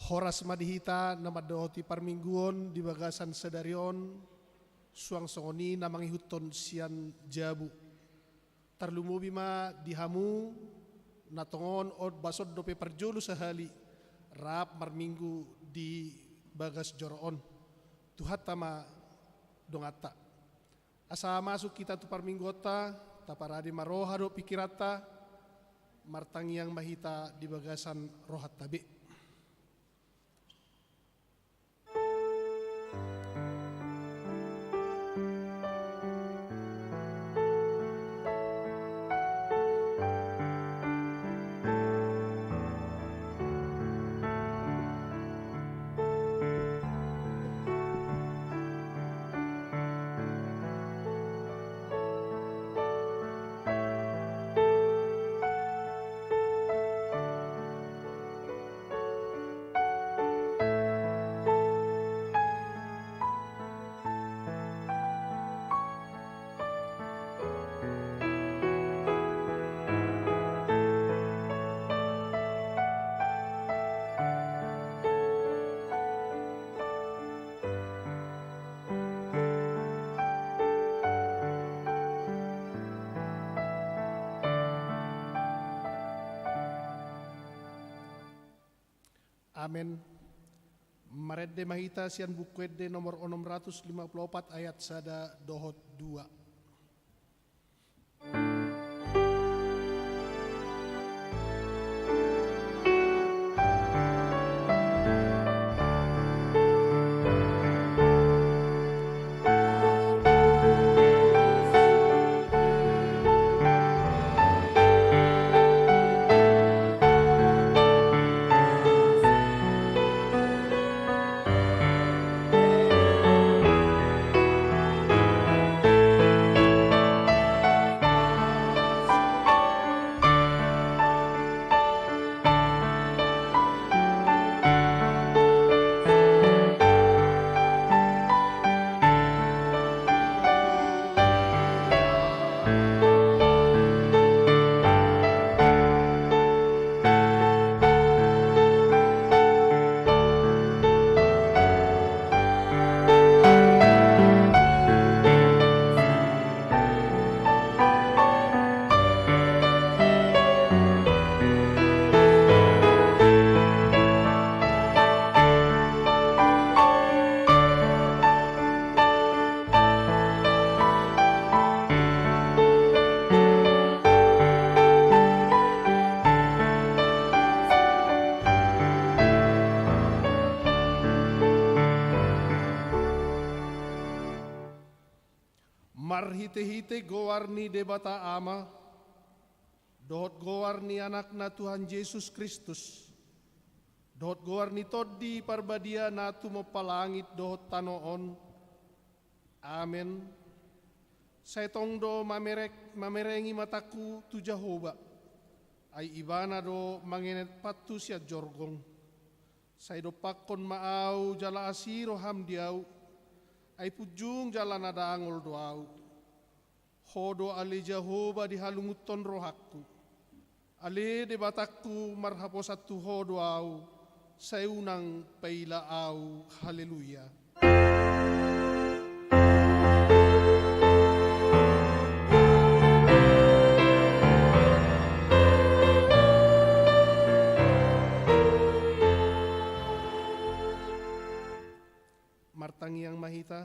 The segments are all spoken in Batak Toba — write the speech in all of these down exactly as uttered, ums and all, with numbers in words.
Horas ma di hita na mandohoti parmingguon di bagasan sadari on, suang songon i na mangihuthon sian jabu. Tarlumobi ma di hamu na tongon on bason dope parjolo sahali rap marminggu di bagas joro on. Tuhanta ma donganta. Asa masuk hita tu parmingguonta, taparade ma roha dohot pikiranta, martangiang ma hita di bagasan rohanta be. Amen. Marende ma hita sian Buku Ende nomor onom ratus lima puluh opat ayat sada dohot dua. Marhitehite goar ni Debata Ama, dohot goar ni Anakna Tuhan Jesus Kristus, dohot goar ni Tondi Parbadia na tumompa langit dohot tano on. Amen. Sai tong do mamerek-, mamerengi matangku tu Jahowa, ai Ibana do mangenet pantu sian jorgong. Sai dompakkon ma ahu jala asi roham di ahu, ai punjung jala na dangol do ahu. Ho do ale Jahowa dihalungunhon rohangku. Ale Debatangku, marhaposan tu Ho do ahu, sai unang paila ahu. Haleluya. Martangiang ma hita.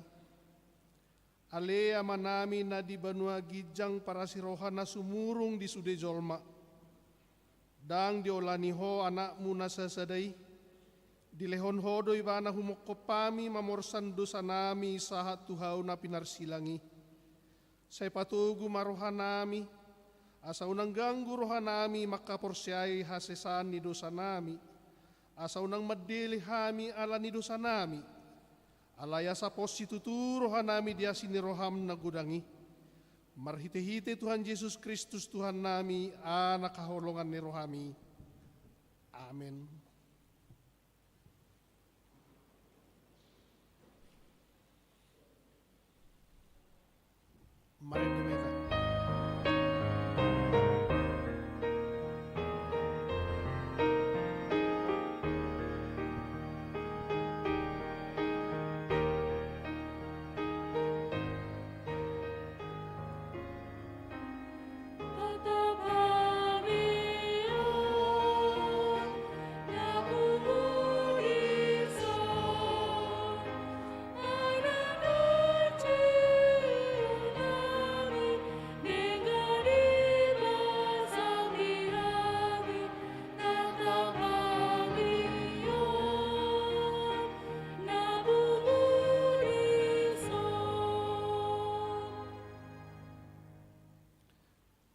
Ale Amanami na di banua ginjang, parasi roha na sumurung di sude jolma. Ndang diolani Ho Anakmu na sasada i, dilehon Ho do Ibana humongkop hami mamorsan dosanami sahat tu hau na pinarsilang i. Sai patogu ma rohanami, asa unang ganggu rohanami mangkaporseai hasesaan ni dosanami, asa unang mandele hami ala ni dosanami, alai asa pos situtu rohanami di asi ni roham na godang i. Marhitehite Tuhan Jesus Kristus Tuhannami, Anak haholongan ni rohami. Amen. Marende ma hita.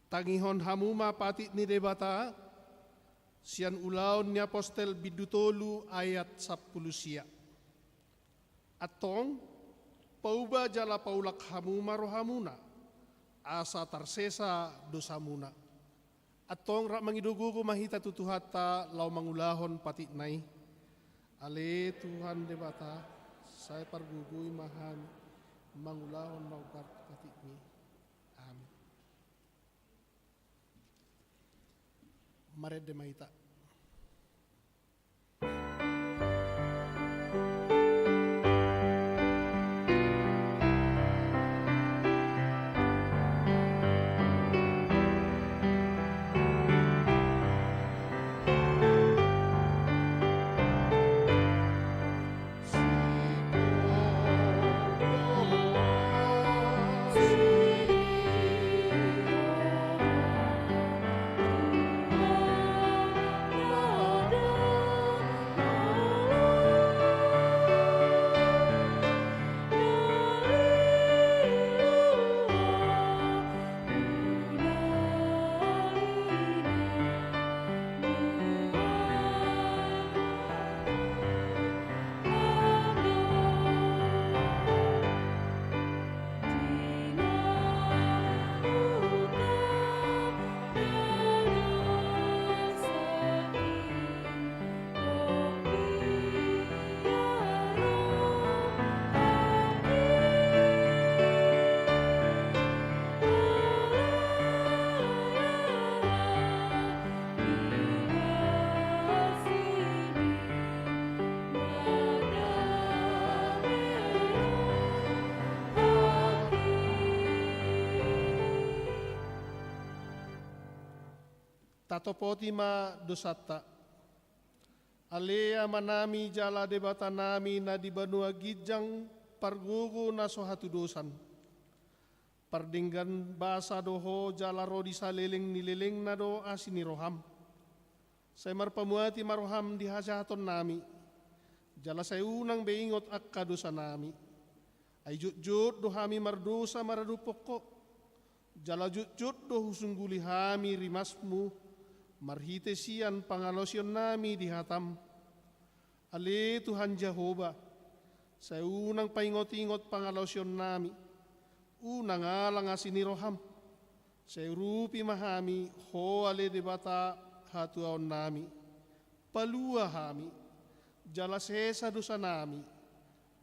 Tangihon hamu ma patik ni Debata, sian Ulaon ni Apostel bindu tolu ayat sampulu sia. Antong, pauba jala paulak hamu ma rohamuna, asa tarsesa dosamuna. Antong rap mangido gogo ma hita tu Tuhanta laho mangulahon patikna i. Ale Tuhan Debata, sai pargogoi ma hami mangulahon na umpat patikmi. Amin. Marende ma hita. Tatopoti ma dosanta. Ale Amanami jala Debatanami na di banua ginjang, pargogo na so hatudosan. Pardenggan basa do Ho jala ro di saleleng ni lelengna do asi ni roham. Sai marpamuati ma roham di hajahatonnami, jala sai unang be ingot angka dosanami. Ai jotjot do hami mardosa maradophon Ho, jala jotjot do husungguli hami rimasmu, marhite sian pangalaosionnami di hatam. Ale Tuhan Jahowa, sai unang paingotingot pangalaosionnami, unang alang asi ni roham. Sai urupi ma hami Ho ale Debata hatuaonnami. Palua hami, jala sesa dosanami,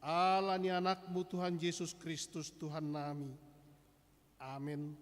ala ni Anakmu Tuhan Jesus Kristus Tuhannami. Amen.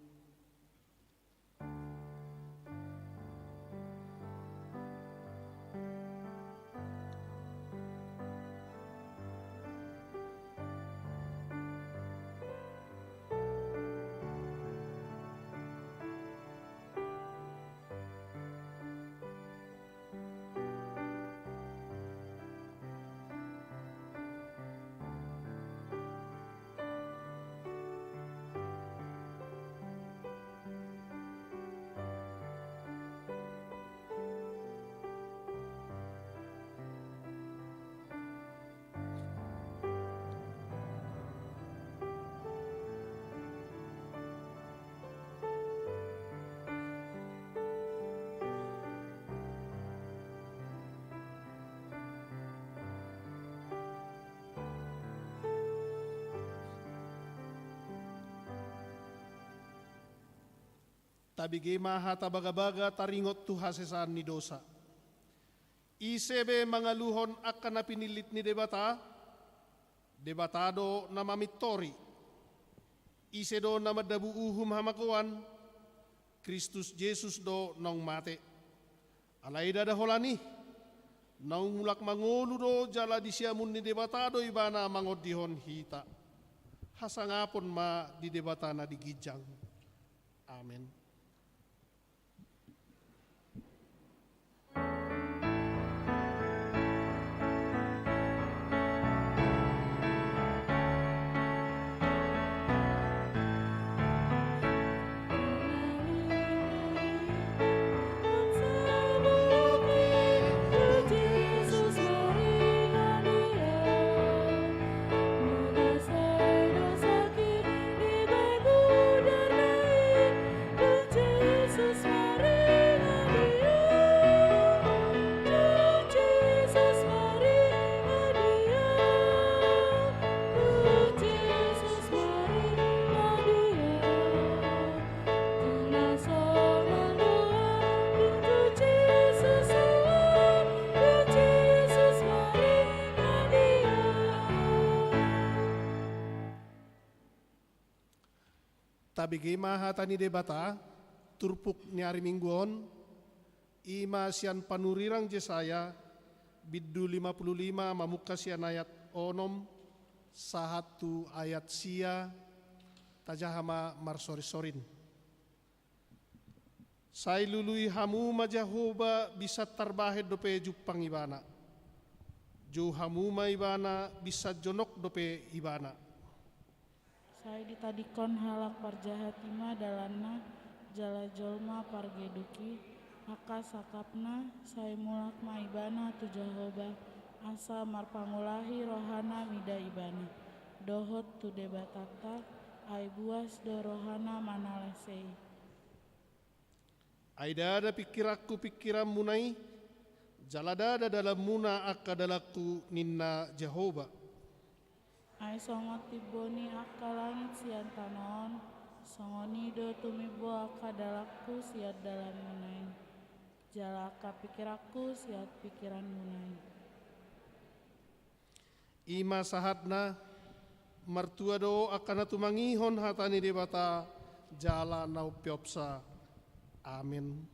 Tabege ma hata bagabaga taringot tu hasesaan ni dosa. Ise be mangaluhon angka na pinillit ni Debata? Debata do na mamintori. Ise do na mandabu uhum hamagoan? Kristus Jesus do naung mate. Alai ndada holan i, naung mulak mangolu do jala di siamun ni Debata do Ibana mangondihon hita. Hasangapon ma di Debata na di ginjang. Amen. Tabege ma hata ni Debata, turpuk ni ari Minggu on, i ma sian panurirang Jesaya, bindu lima pulu lima mamungka sian ayat onom, sahat tu ayat sia, tajaha ma marsorinsorin. Sai lului hamu ma Jahowa binsan tarbahen dope jumpang ibana. Jou hamu ma ibana binsan jonok dope ibana. Sai ditadingkon halak parjahat i ma dalanna, jala jolma pargeduk i, angka sangkapna, sai mulak ma ibana tu Jahowa, asa marpangulahi rohana mida ibana, dohot tu Debatanta, ai buas do rohana manalehsei. Ai ndada pingkiranku pingkiranmuna i, jala ndada dalanmuna angka dalanku ninna Jahowa. Ai songon timbo ni angka langit sian tano on, songon i do tumimbo angka dalanku sian dalanmuna i, jala angka pingkiranku sian pingkiranmuna i. I ma sahatna, martua do angka na tumangihon hata ni Debata, jala na umpeopsa. Amen.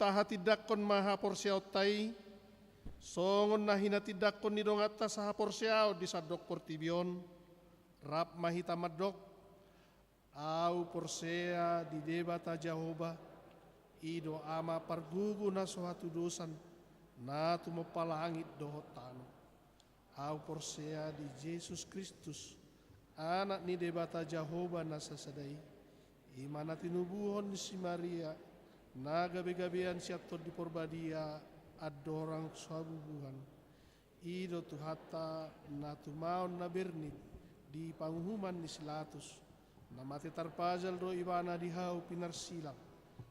Tahatindangkon ma haporseaonta i, songon na hinatindangkon ni donganta sahaporseaon di sandok portibi on, rap ma hita mandok: Ahu porsea di Debata Jahowa, i do Ama pargogo na so hatudosan, na tumompa langit dohot tano. Ahu porsea di Jesus Kristus, Anak ni Debata Jahowa na sasada i, i ma na tinubuhon ni si Maria, na gabegabean sian Tondi Porbadia, andorang so habubuhan. I do Tuhanta na tumaon na bernit di panguhuman ni si Latus, na mate tarpajal do Ibana di hau pinarsilang,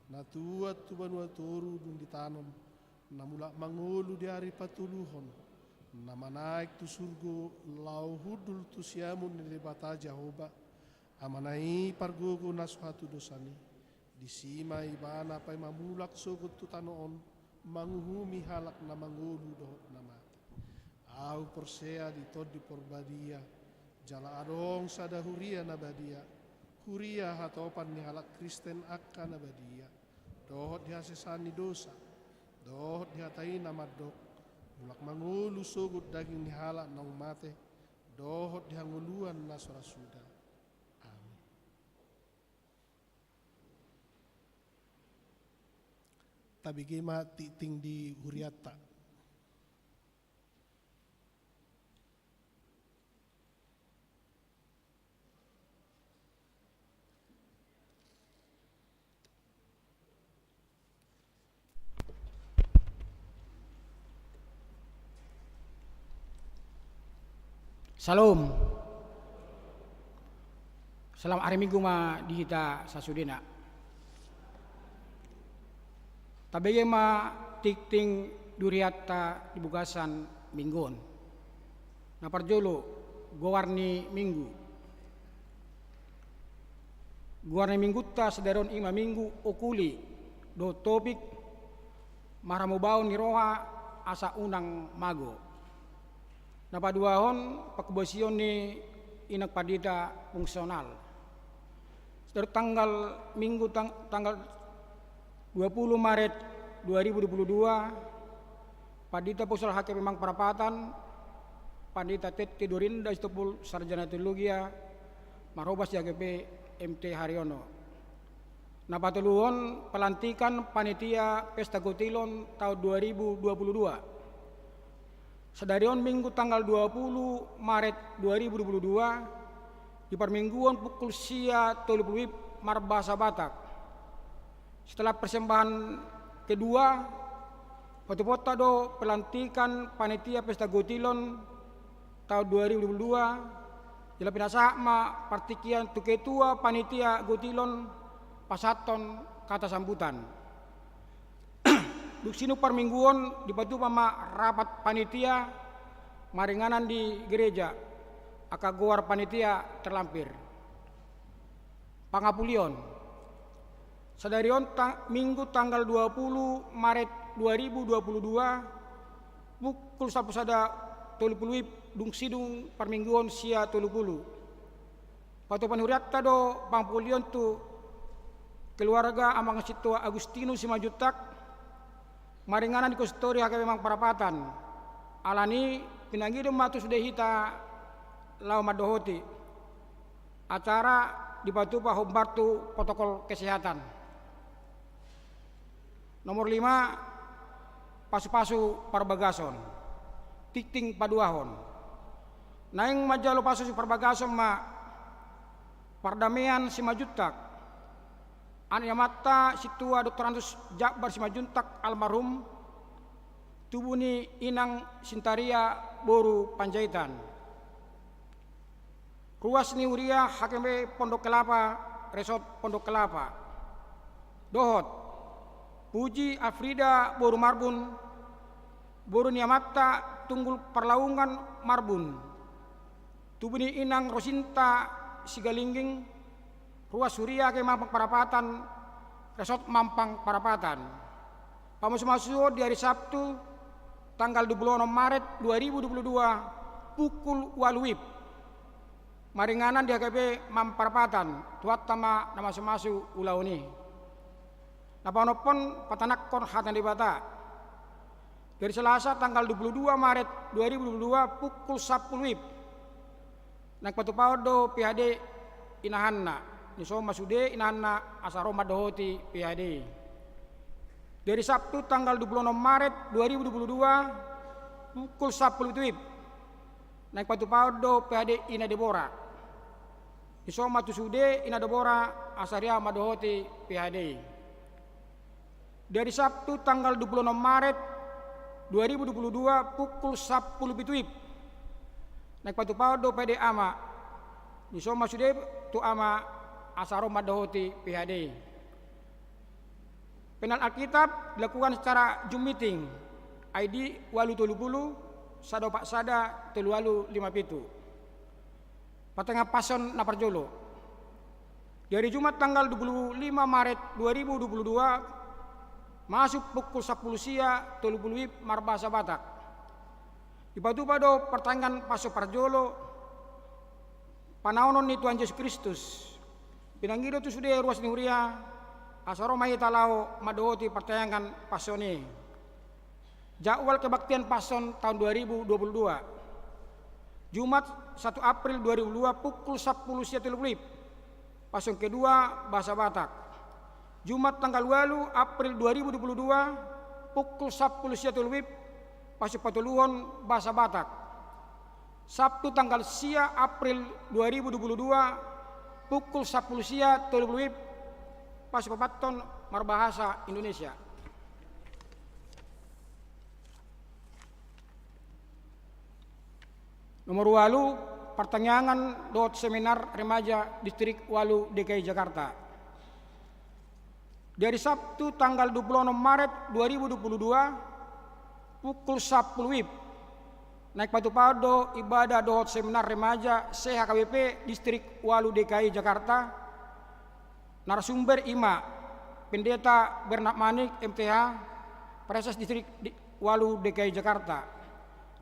na tuat tu banua toru dung ditanom, na mulak mangolu di ari patoluhon, na manaek tu surgo laho hundul tu siamun ni Debata Jahowa, Amana i pargogo na so hatudosan i. Disi ma Ibana paima mulak sogot tu tano on, manguhumi halak na mangolu dohot na mate. Ahu porsea di Tondi Parbadia, jala adong sada huria na badia, huria hatopan ni halak Kristen angka na badia, dohot di hasesaan ni dosa, dohot di hata i na mandok, mulak mangolu sogot daging ni halak naung mate, dohot di hangoluan na so ra suda. Amin. Tabege ma tingting di hurianta. Syalom. Selamat hari Minggu ma di hita sasudena. Tabege ma tingting di hurianta di bagasan minggu on. Na parjolo, goar ni minggu. Goar ni minggunta sadari on i ma minggu okuli dohot topik marhamubaon ni roha asa unang mago. Na paduahon, pangkobasion ni inang pandita fungsional. Sadari on tanggal minggu tang-, tanggal dua puluh Maret dua ribu dua puluh dua, Pandita Fungsional H K P Mampang Prapatan, Pandita Tette Dorinda Sitompul, Sarjana Teologia, marhobas di H K P M T Haryono. Na patoluhon, pelantikan panitia Pesta Gotilon tahun dua ribu dua puluh dua. Sadari on Minggu tanggal dua puluh Maret dua ribu dua puluh dua, di parmingguon pukul sia tolu pulu WIB marbahasa Batak. Setelah persembahan kedua, patupaonta do pelantikan panitia Pesta Gotilon tahun dua ribu dua puluh dua, jala pinasahat ma partingkian tu ketua panitia Gotilon pasahathon kata sambutan. Dung sidung parmingguon dipatupa ma rapat panitia maringanan di gereja, angka goar panitia terlampir. Pangapulion. Sadari on ta-, Minggu tanggal dua puluh Maret dua ribu dua puluh dua, pukul sampulu sada tolu pulu WIB, dung sidung parmingguon sia tolu pulu. Patupa ni hurianta do pangapulion tu keluarga Amang Sintua Agustinus Simanjuntak, maringanan di Konsistori H K P Mampang Prapatan. Alani i pinangido ma tu sude hita laho mandohoti. Acara dipatupa hombar tu protokol kesehatan. Nomor lima, pasupasu parbagason. Tingting paduahon. Naeng manjalo pasupasu parbagason ma Pardamean Simanjuntak, anak ni amanta Sintua Doktor Antus Jakbar Simanjuntak almarhum, tubu ni inang Sintaria boru Panjaitan. Ruas ni huria H K P Pondok Kelapa, Resort Pondok Kelapa. Dohot Puji Afrida boru Marbun, boru ni amanta Tunggul Parlaungan Marbun, tubu ni inang Rosinta Sigalingging, ruas huria H K P Mampang Prapatan, Resort Mampang Prapatan. Pamasumasuon di ari Sabtu, tanggal dua puluh onom Maret dua ribu dua puluh dua, pukul ualu WIB. Maringanan di H K P Mampang Prapatan, Tuhanta ma na mamasu-masu ulaon i. Na paonomhon, patanakhon hata ni Debata. Di ari Salasa tanggal dua puluh dua Maret dua ribu dua puluh dua pukul sampulu WIB, naeng patupaon do P H D inahanna. Dison ma sude inahanna asa ro mandohoti P H D. Di ari Sabtu tanggal dua puluh onom Maret dua ribu dua puluh dua pukul sampulu pitu WIB, naeng patupaon do P H D Ina Debora. Dison ma tu sude Ina Debora asa ro mandohoti P H D. Di ari Sabtu tanggal dua puluh onom Maret dua ribu dua puluh dua pukul sampulu pitu WIB, naeng patupaon do P H D Ama. Dison ma sude tu Ama asa ro mandohoti P H D. Penal Alkitab dilakukan secara Zoom meeting, I D ualu tolu pulu, sada opat sada, tolu ualu lima pitu. Patengan Pason na parjolo. Di hari Jumat tanggal dua puluh lima Maret dua ribu dua puluh dua, masuk pukul sampulu sia tolu pulu wib marbahasa Batak. Dipatupa do partangiangan Paskah parjolo, panaonon ni Tuhan Jesus Kristus. Pinangido tu sude ruas ni huria, asa ro ma hita laho mandohoti partangiangan Paskah on i. Jadwal kebaktian Paskah tahun dua ribu dua puluh dua. Jumat satu April dua ribu dua pukul sampulu sia tolu pulu wib, Paskah kedua bahasa Batak. Jumat tanggal ualu April dua ribu dua puluh dua pukul sampulu sia tolu pulu wib, Paskah patoluhon bahasa Batak. Sabtu tanggal sia April dua ribu dua puluh dua pukul sampulu sia tolu pulu wib, Paskah paopathon marbahasa Indonesia. Nomor ualu, partangiangan dohot seminar remaja Distrik Ualu D K I Jakarta. Di hari Sabtu tanggal dua puluh enam Maret dua ribu dua puluh dua pukul sampulu wib, naeng patupaon do ibadah dohot seminar remaja se-H K B P Distrik Ualu D K I Jakarta. Narasumber i ma Pendeta Bernard Manik, M T H, Praeses Distrik Ualu D K I Jakarta,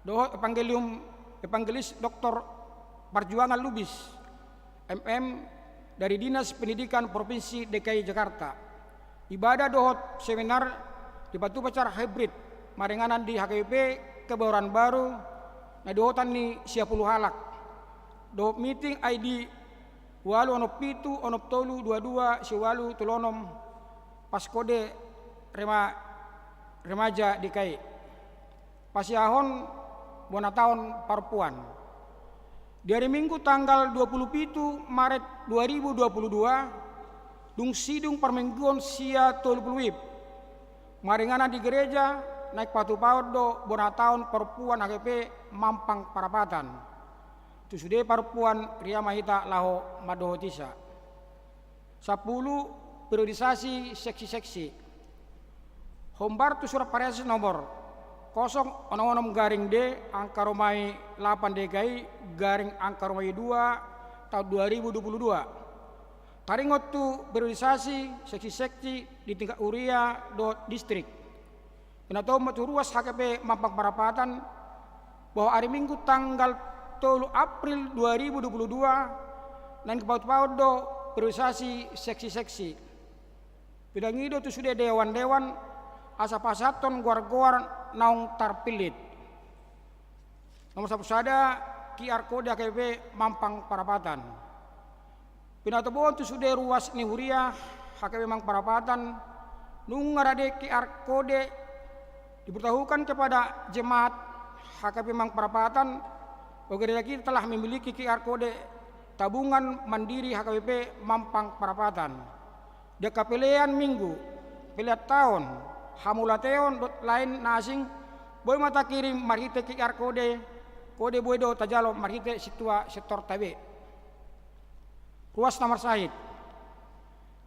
dohot Evangelium, Evangelis Doktor Parjuangan Lubis, M M, dari Dinas Pendidikan Provinsi D K I Jakarta. Ibadah dohot seminar dipatupa secara hybrid, maringanan di H K B P Kebayoran Baru, na dohotan ni sia pulu halak, dohot meeting I D ualu onom pitu onom tolu dua dua sia ualu tolu onom, Paskode Rema-, Remaja D K I. Pasiahon bona taon parompuan. Di hari Minggu tanggal dua puluh pitu Maret dua ribu dua puluh dua, dung sidung parmingguon sia tolu pulu wib, maringanan di gereja, naeng patupaon do bona taon parompuan H K B P Mampang Parapatan. Tu sude parompuan, ria ma hita laho mandohotisa. Sampulu, periodisasi seksi-seksi. Hombar tu Surat Praeses nomor kosong onom onom garing D, angka romae lapan D K I garing angka romae dua, tahun dua ribu dua puluh dua. Taringot tu periodisasi seksi-seksi di tingkat huria dohot distrik. Pinatupa ma tu ruas H K B P Mampang Parapatan, bahwa ari Minggu tanggal tolu April dua ribu dua puluh dua, naeng patupaon do periodisasi seksi-seksi. Pinangido tu sude dewan-dewan, asa pasahathon goar-goar naung tarpillit. Nomor sampulu sada, Q R Code H K B P Mampang Parapatan. Pinatupaon tu sude ruas ni huria H K B P Mampang Parapatan, nunga rade Q R Code diberitahukan kepada jemaat H K B P Mampang Parapatan, bahwa gereja kita telah memiliki Q R Code tabungan mandiri H K B P Mampang Parapatan. Di angka pelean Minggu, pelean taon, hamauliateon dohot lain na asing, boi ma takirim marhite Q R Code, code boi do tajalo marhite sintua sektorta be. Ruas na marsahit.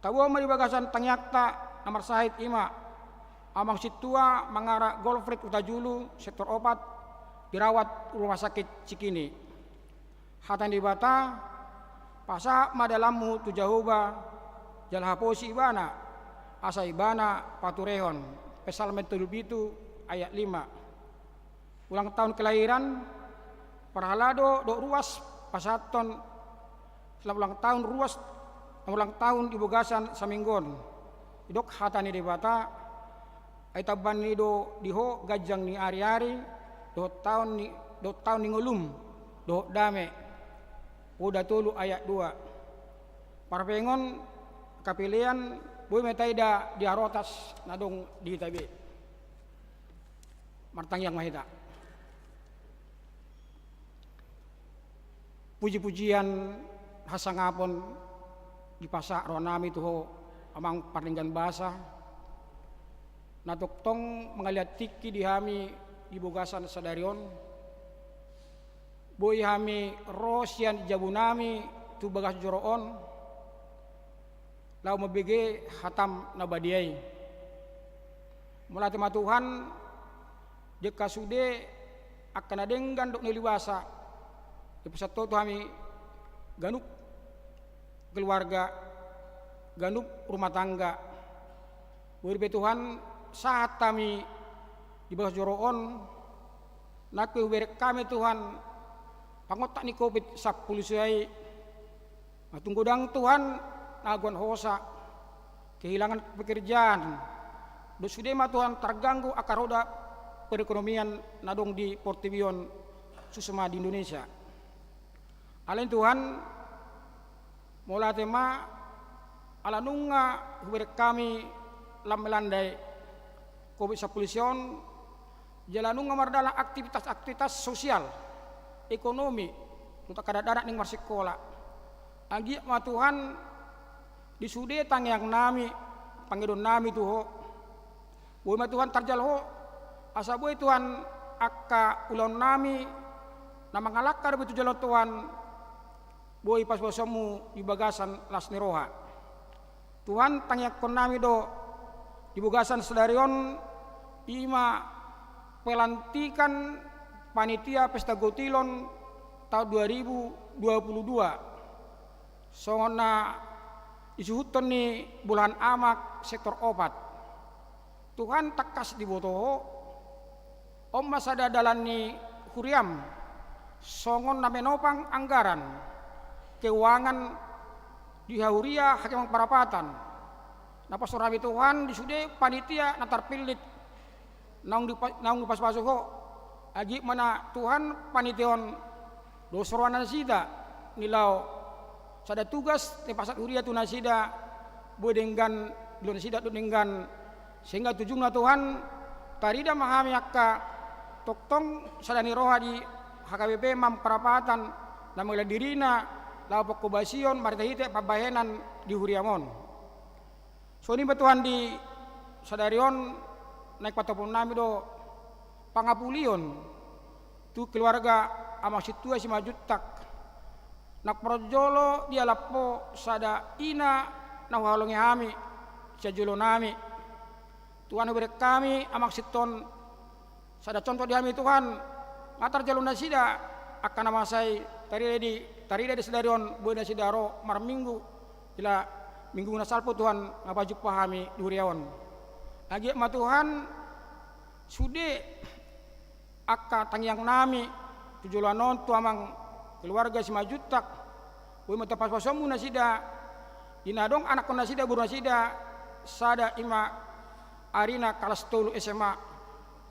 Taboan ma di bagasan tangiangta na marsahit, i ma amang sintua Mangara Golfried Hutajulu, sektor opat, dirawat rumah sakit Cikini. Hata ni Debata, pasahat ma dalanmu tu Jahowa, jala haposi ibana, asa ibana paturehon. Psalmen tolu pitu ayat lima. Ulang tahun kelahiran, parhalado dohot ruas pasahathon selamat ulang tahun ruas, selamat ulang tahun di bagasan saminggu on. Didok hata ni Debata, ai tambahan ni do di ho ganjang ni ari-ari, dohot taon ni, dohot taon ni ngolum, dohot dame. Poda tolu ayat dua. Parpeon, angka pelean, boi ma taida di harotas na adong di hita be. Martangiang ma hita. Puji-pujian hasangapon dipasahat rohanami tu ho, amang pardenggan basa, na tongtong mangalean tingki di hami di bagasan sadari on. Boi hami ro sian jabunami tu bagas joro on, laho mambege hatam na badia i. Mauliate ma Tuhan, di angka sude angka na denggan dohot na uli basa, dipasahat ho tu hami ganup keluarga, ganup rumah tangga. Boi dope Tuhan sahat hami di bagas joro on, nang pe hubereng hami Tuhan pangontak ni covid sampulu sia i, na tung godang Tuhan na agoan hosa, kehilangan pekerjaan, dohot sude ma Tuhan targanggu angka roda perekonomian na adong di portibi on, suksma di Indonesia. Alai Tuhan, mauliate ma, ala nunga hubereng hami lam melandai covid sampulu sia on, jala nunga mardalan aktivitas-aktivitas sosial, ekonomi, dohot angka dakdanak naeng marsikola. Anggiat ma Tuhan, di sude tangiang nami, pangidoan nami tu Ho, boi ma Tuhan tarjalo Ho, asa boi Tuhan angka ulaon nami na mangalangka dope tu joloan on Tuhan, boi pasupasuonmu di bagasan las ni roha. Tuhan, tangiangkon nami do di bagasan sadari on, i ma pelantikan panitia pesta gotilon taon dua ribu dua puluh dua, songon na disuhuthon ni bolahan amak sektor opat. Tuhan, tangkas diboto Ho, on ma sada dalan ni huriam, songon na menopang anggaran keuangan di hahuria hakiman parapatan. Na pastor hami Tuhan di sude panitia na tarpillit, naung dipa-, naung dipasupasu Ho, anggiat ma na Tuhan panitia on dohot soroan nasida, ni laho sada tugas na pasahat huria tu nasida, boi denggan, dilo nasida dohot denggan, sehingga tu ujungna Tuhan, tarida ma hami angka tongtong sada ni roha di H K B P Mampang Perapatan, na mangalean dirina laho pangkobasion marhitehite pambahenan di huriam on. Songon i ma Tuhan di sadari on, naeng patupaon nami do pangapulion tu keluarga Amang Sintua Simanjuntak, na parjolo dialap Ho sada ina na huhaholongi hami sian jolo nami. Tuhan, hubereng hami Amang Sintua on sada contoh di hami Tuhan, nga tarjalo nasida angka na masa i, tarida di, tarida di sadari on boi nasida ro marminggu, jala minggu na salpu Tuhan nga pajumpa hami di huria on. Anggiat ma Tuhan, sude angka tangiang nami tu joloan on tu Amang keluarga Simanjuntak, boi ma Tuhan pasupasuonmu nasida, di na adong anakkon nasida, boru nasida, sada i ma arina kalas tolu S M A,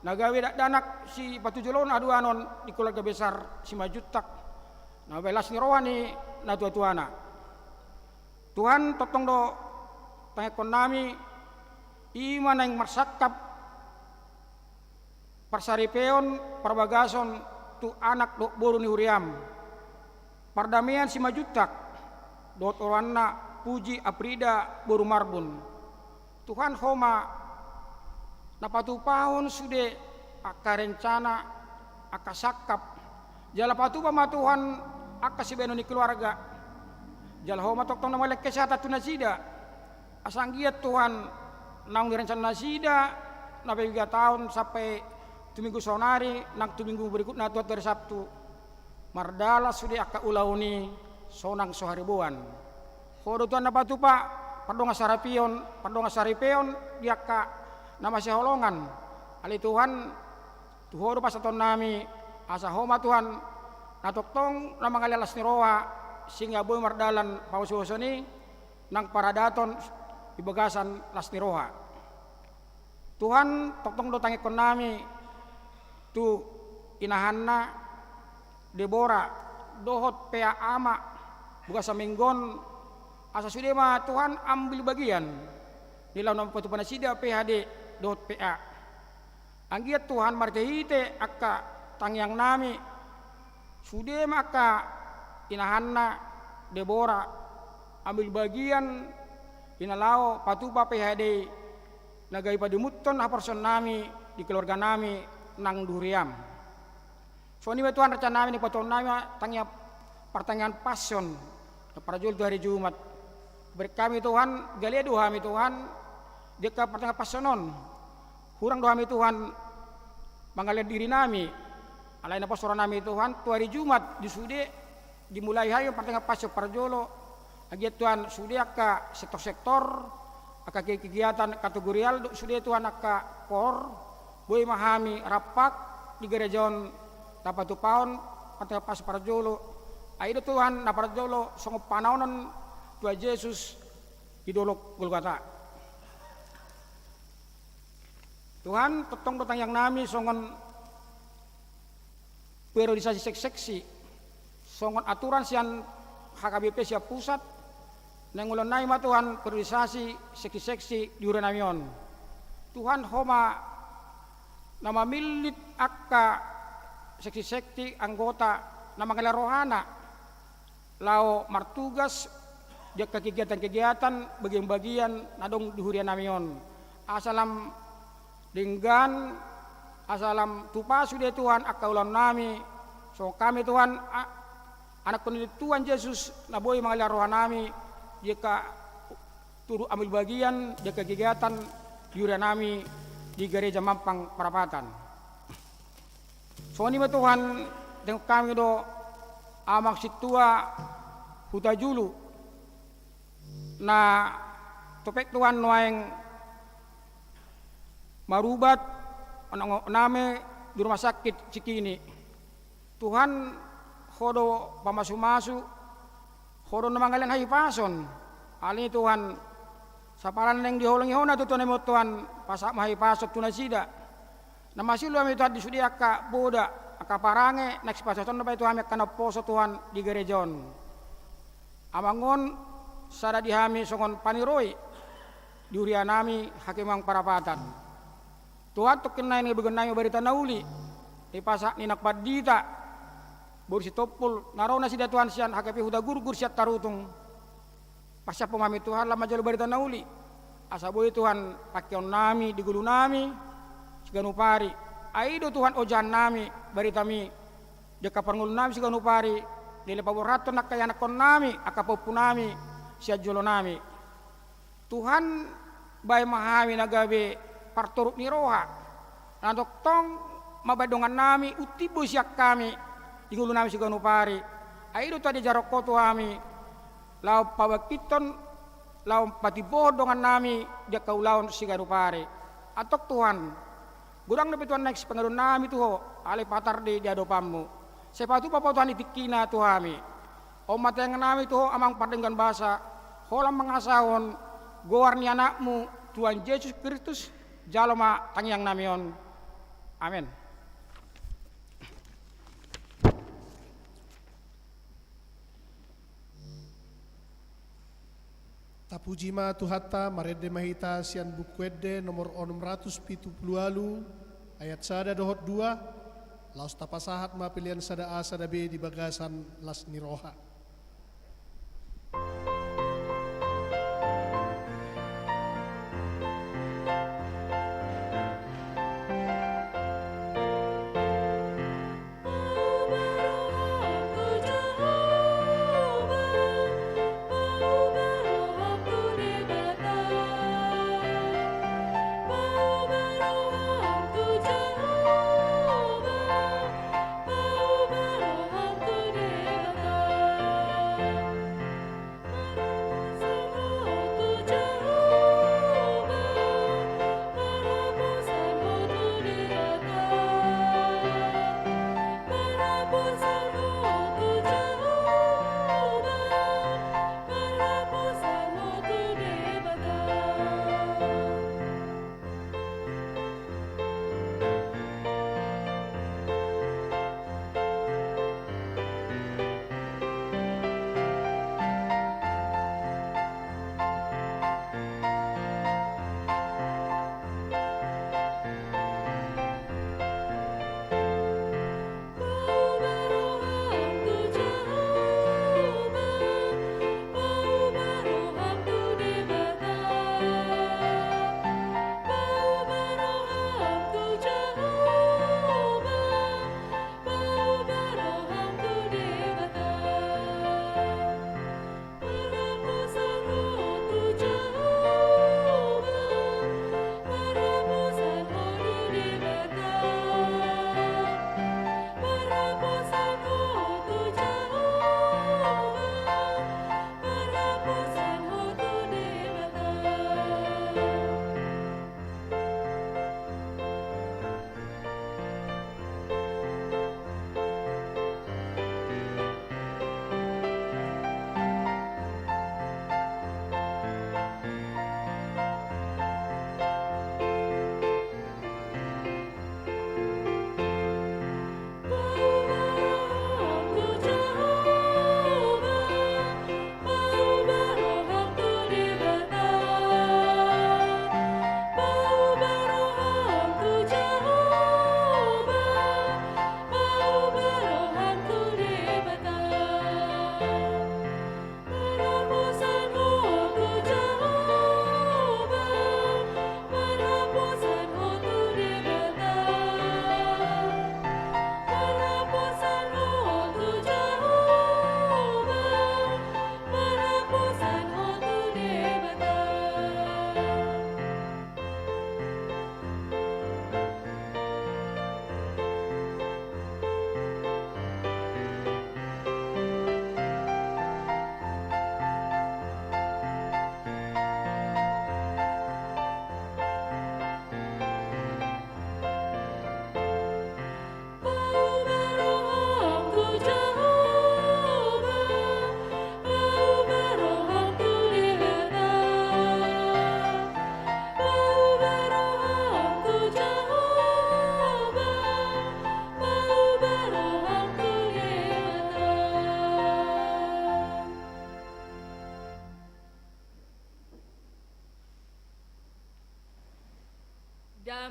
na gabe dakdanak sipatujolo na haduanon di keluarga besar Simanjuntak, na mambahen las ni roha ni natuatuana. Tuhan, tongtong do tangiangkon nami, i ma naeng marsangkap parsaripeon, parbagason tu anak dohot boru ni huriam, pardamean Simanjuntak dohot oroanna Puji Afrida boru Marbun. Tuhan, Ho ma na patupahon sude angka rencana, angka sangkap, jala patupa ma Tuhan angka sibahenon ni keluarga. Jala Ho ma tongtong na mangalean kesehatan tu nasida, asa anggiat Tuhan, naung direncana nasida na piga taon sampai tu minggu saonari, nang tu minggu berikutna Tuhan, tu ari Sabtu, mardalan sude angka ulaon i sonang so hariboan. Ho do Tuhan na patupa pardongan saripeon, pardongan saripeon di angka na masihaholongan. Alai Tuhan, tu Ho do pasahaton nami, asa Ho ma Tuhan na tongtong na mangalean las ni roha, sehingga boi mardalan pahosohoson i nang paradaton di bagasan las ni roha. Tuhan, tongtong do tangiangkon nami tu inahanna Debora dohot P A Ama Bugasa Menggon, asa sude ma Tuhan ambil bagian di laho na patupa nasida P H D dohot P A. Anggiat Tuhan, marhitehite angka tangiang nami, sude ma angka inahanna Debora ambil bagian di na laho patupa P H D i, na gabe padimuthon haporseaon nami di keluarga nami nang di huriam. Songon i ma Tuhan rencana nami, na patupaon nami ma tangiang, partangiangan Passion na parjolo tu hari Jumat. Hubereng hami Tuhan, gale do hami Tuhan di angka partangiangan Passion on. Hurang do hami Tuhan mangalean diri nami, alai na pasahat nami Tuhan, tu hari Jumat di sude dimulai hami partangiangan Passion parjolo, Agian Tuhan sude angka sektor-sektor, angka kegiatan kategorial, do sude Tuhan angka por, boi ma hami rampak di gareja on na patupahon, pantepas parjolo. Ai do Tuhan na parjolo songon panaonon Tuhan Jesus di dolok Golgota. Tuhan, tongtong do tangiang nami songon periodisasi seksi-seksi, songon aturan sian H K B P sian pusat, naeng ulaon nami ma Tuhan periodisasi seksi-seksi di huria nami on. Tuhan, Ho ma na mamillit angka seksi-seksi anggota na mangalehon rohana laho martugas di angka kegiatan-kegiatan, bagian-bagian na adong di huria nami on. Asa lam denggan, asa lam tupa sude Tuhan angka ulaon nami, songon hami Tuhan, a-, anakkon ni Tuhan Jesus na boi mangalehon roha nami di angka turut ambil bagian di angka kegiatan di huria nami di Gareja Mampang Parapatan. Songon i ma Tuhan, denggan hami do Amang Sintua Hutajulu, na topet Tuhan nuaeng marubat, na, na, name di rumah sakit Cikini. Tuhan, Ho do pamasu-masu, Ho do na mangalehon hahipason. Alani Tuhan, saparan naeng diholongi Ho na tu Tuhan, emo Tuhan, pasahat ma hahipason tu nasida. Na masilu hami Tuhan di sude angka boda, angka parange, naeng sipasahaton do bahen tu hami angka na umposo Tuhan di gareja on. Amang on, sada di hami songon paniroi di huria nami hakeman Parapatan. Tuhan, tongkin nai na iboan nami barita na uli, di pasahat ni nang pandita boru Sitompul, na ro nasida Tuhan sian H K P Hutagurgur sian Tarutung. Pasiaphon ma hami Tuhan lam manjalo barita na uli, asa boi Tuhan pangkeon nami di ngolu nami siganup ari. Ai do Tuhan ojahan nami barita mi di angka parngolu nami siganup ari, dilehon paborhathon angka ianakhon nami, angka pahompu nami sian jolo nami. Tuhan, bahen ma hami na gabe partoruk ni roha, na tongtong mambahen dongan nami, untimbo sian hami di ngolu nami siganup ari. Ai do Tuhan diajarhon Ho tu hami laho pabangkithon, laho patimbohon dongan nami di angka ulaon siganup ari. Antong Tuhan, godang dope Tuhan naeng sipangidoan nami tu Ho, alai patar do i di adopanMu. Sai patupa Ho Tuhan di tingkina tu hami. On ma tangiang nami tu Ho, Amang pardenggan basa, holan mangasahon goar ni AnakMu, Tuhan Jesus Kristus, jalo ma tangiang nami on. Amen. Tapuji ma Tuhanta, marende ma hita sian Buku Ende nomor onom ratus pitu pulu ualu, ayat sada dohot dua, laos tapasahat ma pelean sada A sada B di bagasan las ni roha.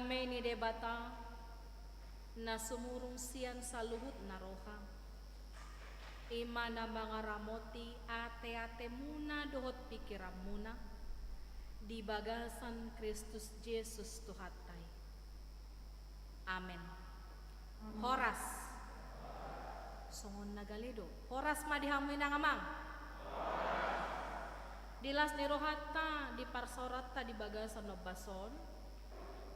Dame ni Debata, na sumurung sian saluhutna roha, i ma na mangaramoti ateatemuna dohot pingkiranmuna di bagasan Kristus Jesus Tuhanta i. Amen. Horas. Songon na gale do. Horas ma di hamu inang amang. Di las ni rohanta, di parsaoranta di bagasan ombas on,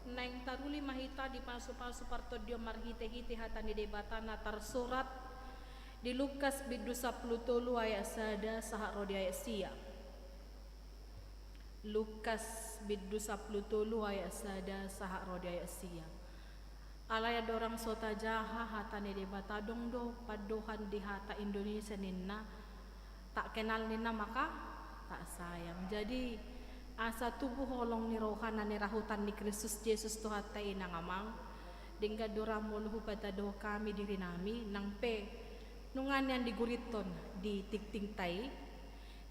naeng taruli ma hita di pasupasu partondion marhitehite hata ni Debata na tarsurat di Lukas bindu sampulu tolu ayat sada sahat ro di ayat sia. Lukas bindu sampulu tolu ayat sada sahat ro di ayat sia. Alai andorang so tajaha hata ni Debata, adong do pandohan di hata Indonesia ninna, tak kenal ninna maka tak sayang. Jadi asa tubu holong ni roha na nirahutan ni Kristus Jesus Tuhanta i inang amang, denggan do ra molo hupatadao hami dirinami, nang pe nunga nian digurithon di tingtingta i.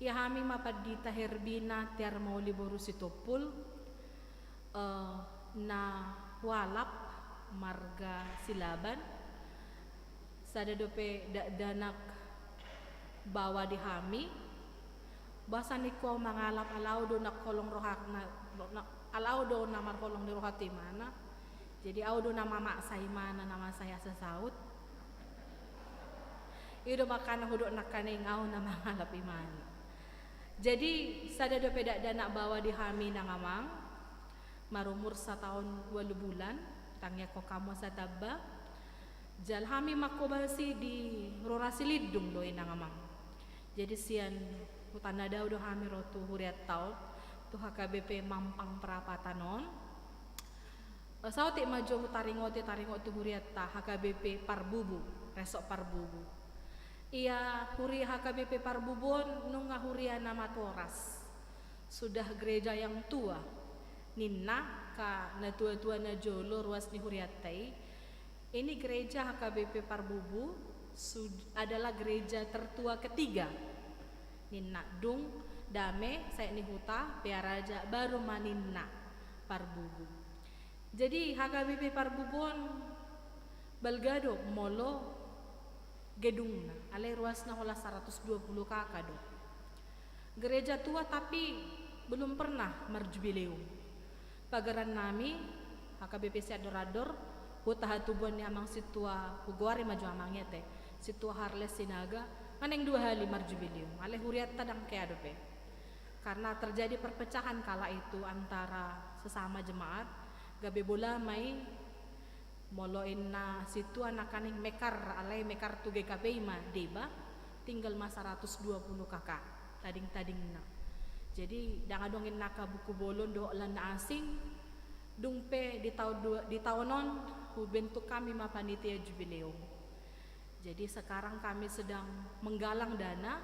Ia hami ma Pandita Herbina Tiar Mauli boru Sitompul, eh, na hualap marga Silaban, sada dope dakdanak baoa di hami. Boasa ningku ahu mangalap, ala ahu do na holong roha, na, na, ala ahu do na marholong ni roha tu imana. Jadi ahu do na mamaksa imana, na mansai asa saut. I do makana hudok nangkaning ahu na mangalap imana. Jadi sada dope dakdanak baoa di hami inang amang, marumur sataon ualu bulan, tangiangkon hamu asa tamba. Jala hami mangkobasi di Rura Silindung do inang amang. Jadi sian Huta Nadao do hami ro tu hurianta on, tu H K B P Mampang Prapatan on. Eh, saotik ma jo hutaringoti, taringot tu hurianta H K B P Parbubu, Resort Parbubu. Ia huria H K B P Parbubu on nunga huria na matoras. Sudah gereja yang tua, ninna angka natuatua na jolo ruas ni hurianta i. Ini gereja H K B P Parbubu sud-, adalah gereja tertua ketiga, ninna. Dung dame Sait ni Huta, Pearaja, baru ma ninna Parbubu. Jadi H K B P Parbubu on balga do molo gedungna, alai ruasna holan saratus dua pulu K K do. Gereja tua tapi belum pernah marjubileum. Pagarannami H K B P Siandorandor, huta hatubuan ni amang sintua, hugoari ma jo amang i ate, Sintua Harles Sinaga, nga naeng dua hali marjubileum, alai hurianta ndang hea dope. Karena terjadi perpecahan kala itu antara sesama jemaat, gabe bola ma i. Molo inna sintua nangkaning mekar, alai mekar tu G K P I ma deba, tinggal ma saratus dua pulu K K tadingtadingna. Jadi ndang adong inna angka buku bolon dohot lan na asing. Dung pe di taon dua, di taon on hubentuk hami ma panitia jubileum. Jadi sekarang kami sedang menggalang dana,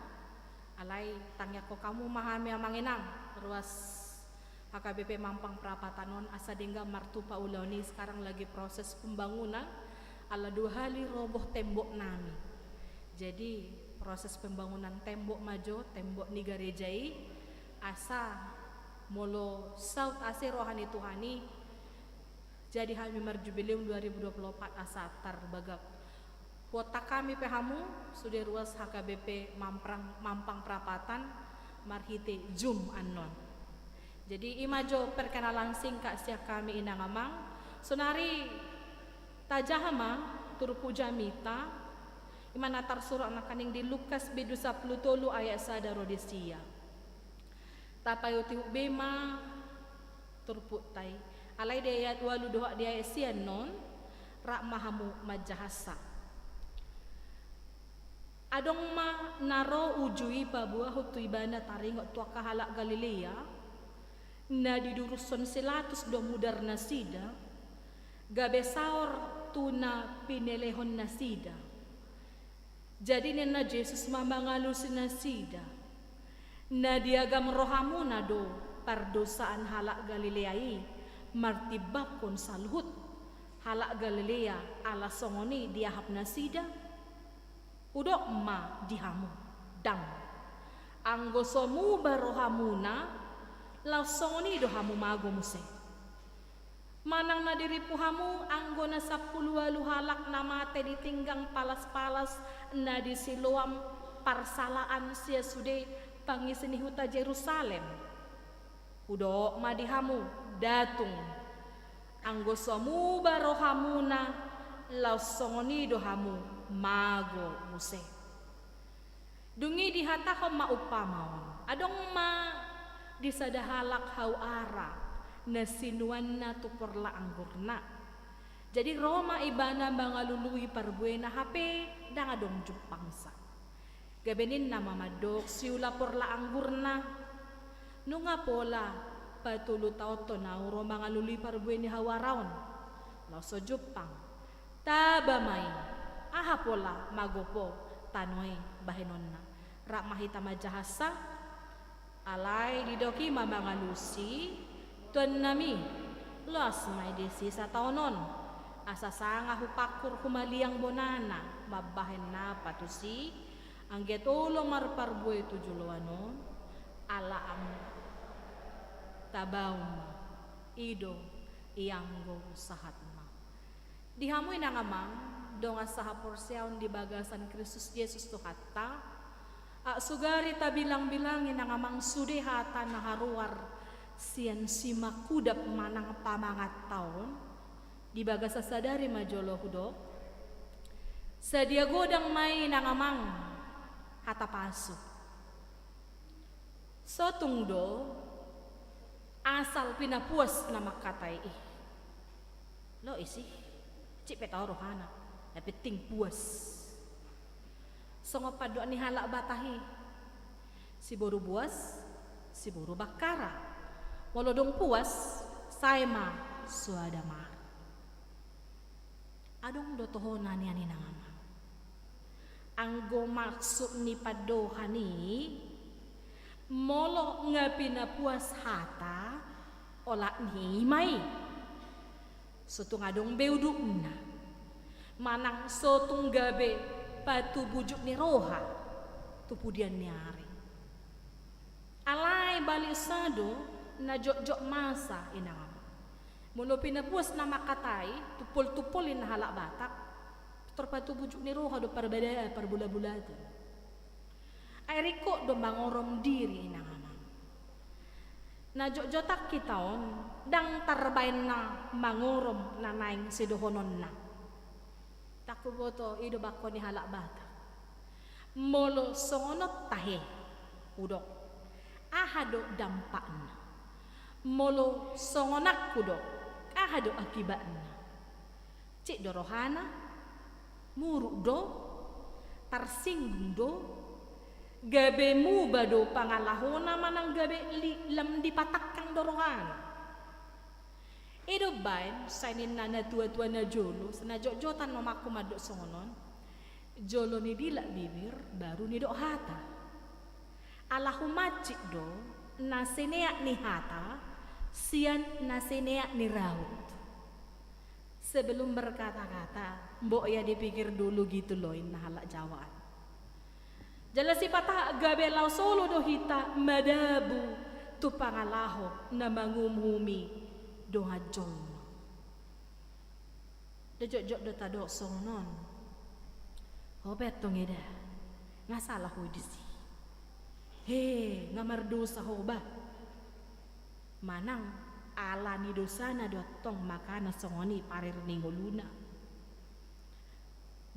alai tangiangkon hamu ma hami amang inang ruas H K B P Mampang Prapatan on asa denggan martupa ulaon i. Sekarang lagi proses pembangunan, ala dua hali roboh temboknami. Jadi proses pembangunan tembok ma jo, tembok ni gareja i, asa molo saut ase roha ni Tuhan i, jadi hami marjubileum dua ribu dua puluh empat asa tarbagak. Huontak hami pe hamu sude ruas H K B P Mamprang-, Mampang Prapatan marhite Zoom annon. Jadi i ma jo perkenalan singkat sian hami inang amang. Sonari tajaha ma turpuk jamita, i ma na tarsurat nangkaning di Lukas bindu sampulu tolu ayat sada ro di sia. Tapaihutihut be ma turpukta i. Alai di ayat ualu dohot di ayat sia annon, rap ma hamu manjahasa. Adong ma na ro uju i paboahon tu ibana taringot tu angka halak Galilea, na didurushon si Pilatus do mudernasida, gabe saor tu na pinelehonnasida. Jadi ninna Jesus ma mangalusi nasida, na diagam rohamuna do pardosaan halak Galilea i martimbangkon saluhut halak Galilea ala songon i diahap nasida? Hudok ma di hamu, ndang. Anggo so muba rohamuna, laos songon i do hamu mago muse. Manang na dirimpu hamu anggo na sampulu ualu halak na mate di tinggang palas-palas na di Siloam, parsalaan sian sude pangisi ni huta Jerusalem. Hudok ma di hamu, datung, anggo so muba rohamuna, laos songon i do hamu mago muse. Dung i dihatahon ma umpama on. Adong ma di sada halak hau ara na sinuanna tu porla anggurna. Jadi ro ma ibana mangalului parbuena, hape ndang adong jumpangsa. Gabe ninna ma mandok siula porla anggurna, nunga pola patolu taon do na ro mangalului parbue ni hau ara on, laos so jumpang. Taba ma i, aha pola magopo tano i bahenonna? Rap ma hita manjahansa. Alai didok i ma mangalusi, tuannami, loas ma i disi sataon on, asa sanga hupangkur humaliang bonana mambahen napa tusi, anggiat olo marparbue tu joloan on, ala am tabaon ma, i do ianggo sahatna. Di hamu inang amang, dongan sahaporseaon di bagasan Kristus Jesus Tuhanta, aut sugari tabilang-bilang inang amang sude hata na haruar sian simakudap manang pamanganta on, di bagasan sadari ma jolo hudok, sadia godang ma i inang amang hata pasu. Sotung do asal pinapuas na mangkatai i. Lo isi, cik pe tau rohana, na penting puas. Songon pandok ni halak Batak i, siboru buas, siboru bangkara. Molo dung puas, sae ma soada ma. Adong do tohona nian inang amang. Anggo maksud ni pandohan i, molo nga pinapuas hata, olat ni i ma i. Sotung adong be udutna. Manang sotung gabe patubujuk ni roha tu pudian ni ari. Alai balik sa do na jotjot masa inang amang. Molo pinapuas na mangkatai, tumpol-tumpol inna halak Batak, tor patubujuk ni roha do parbadaan, parbola-bolatan. Ai ringkot do mangorom diri inang amang. Na jotjotan hita on, ndang tarbaen na mangorom na naeng sidohononna. Ndang huboto i do bangko ni halak Batak. Molo songon on tahe, hudok, aha do dampakna? Molo songon on hudok, aha do akibatna? Cik do rohana, muruk do, tarsinggung do, gabe muba do pangalahona manang gabe li-, lam dipatangkang do rohana. I do umbaen, sai ninna natua-tua na jolo, sai na jotjotan omakku mandok songon on, jolo nidilak bibir, baru nidok hata. Ala humansik do, na sineak ni hata, sian na sineak ni raut. Sebelum berkata-kata, mbok ya dipikir dulu gitu loh, inna halak Jawa an. Jala sipata gabe laos olo do hita madabu tu pangalaho na manguhumi dongan jolma. Do jotjot do tadok songon on. Ho pe antong eda, nga sala ho disi. He, nga mardosa ho bah. Manang ala ni dosana do antong makana songon i parir ni ngoluna.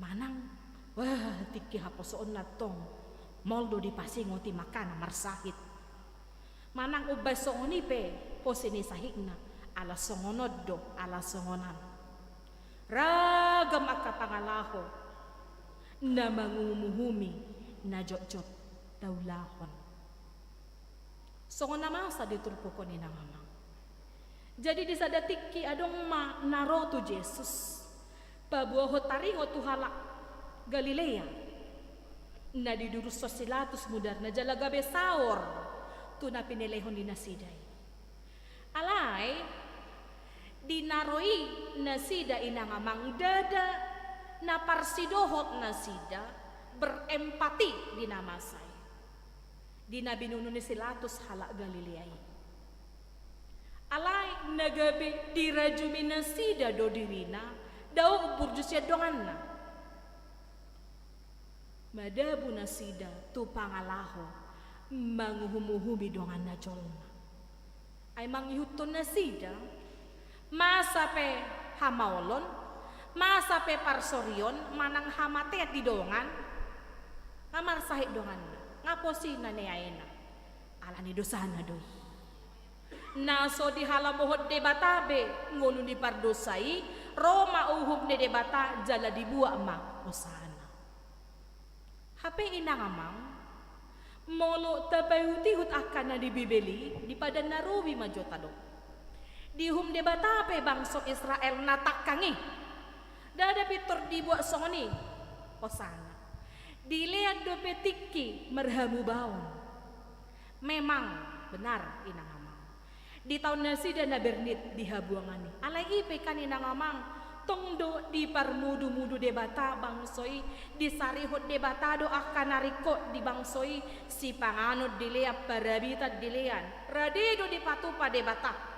Manang, wah, tingki haposoonna antong, maol do dipasingot i makana marsahit. Manang umbaen songon i pe pose ni sahitna, ala songon on do, ala songon an. Ragam angka pangalaho na manguhumuhumi na jotjot taulahon. Songon na masa di turpuk on inang amang. Jadi di sada tingki adong ma na ro tu Jesus, paboahon taringot tu halak Galilea, na didurushon si Pilatus mudarna jala gabe saor tu na pinelehon ni nasida i. Alai di na ro i nasida inang amang, ndada na parsidohot nasida berempati di na masa i. Di na binunu ni si Pilatus halak Galilea i. Alai na gabe dirajumi nasida do dirina, dao umburju sian donganna. Madabu nasida tu pangalaho manguhumuhumi donganna jolma. Ai mangihuthon nasida, masa pe hamaolon, masa pe parsorion, manang hamatean di dongan, nga marsahit donganna, nga posi na niaena, ala ni dosana do i. Na so dihalamohon Debata be ngolu ni pardosa i, ro ma uhum ni Debata jala dibuat ma hosana. Hape inang amang, molo tapaihutihut angka na di Bibel i, di Padan na Robi ma jo tadok. Diuhum Debata pe bangso Israel na tangkang i. Ndada pintor dibuat songon i hosana. Dilean dope tingki marhamubaon. Memang benar, inang amang. Di taon nasida na bernit di habuangan i. Alai i pe kan inang amang, tong do diparmudumudu Debata bangso i, disarihon Debata do angka na ringkot di bangso i, sipanganon dilean, parabitan dilean. Rade do dipatupa Debata.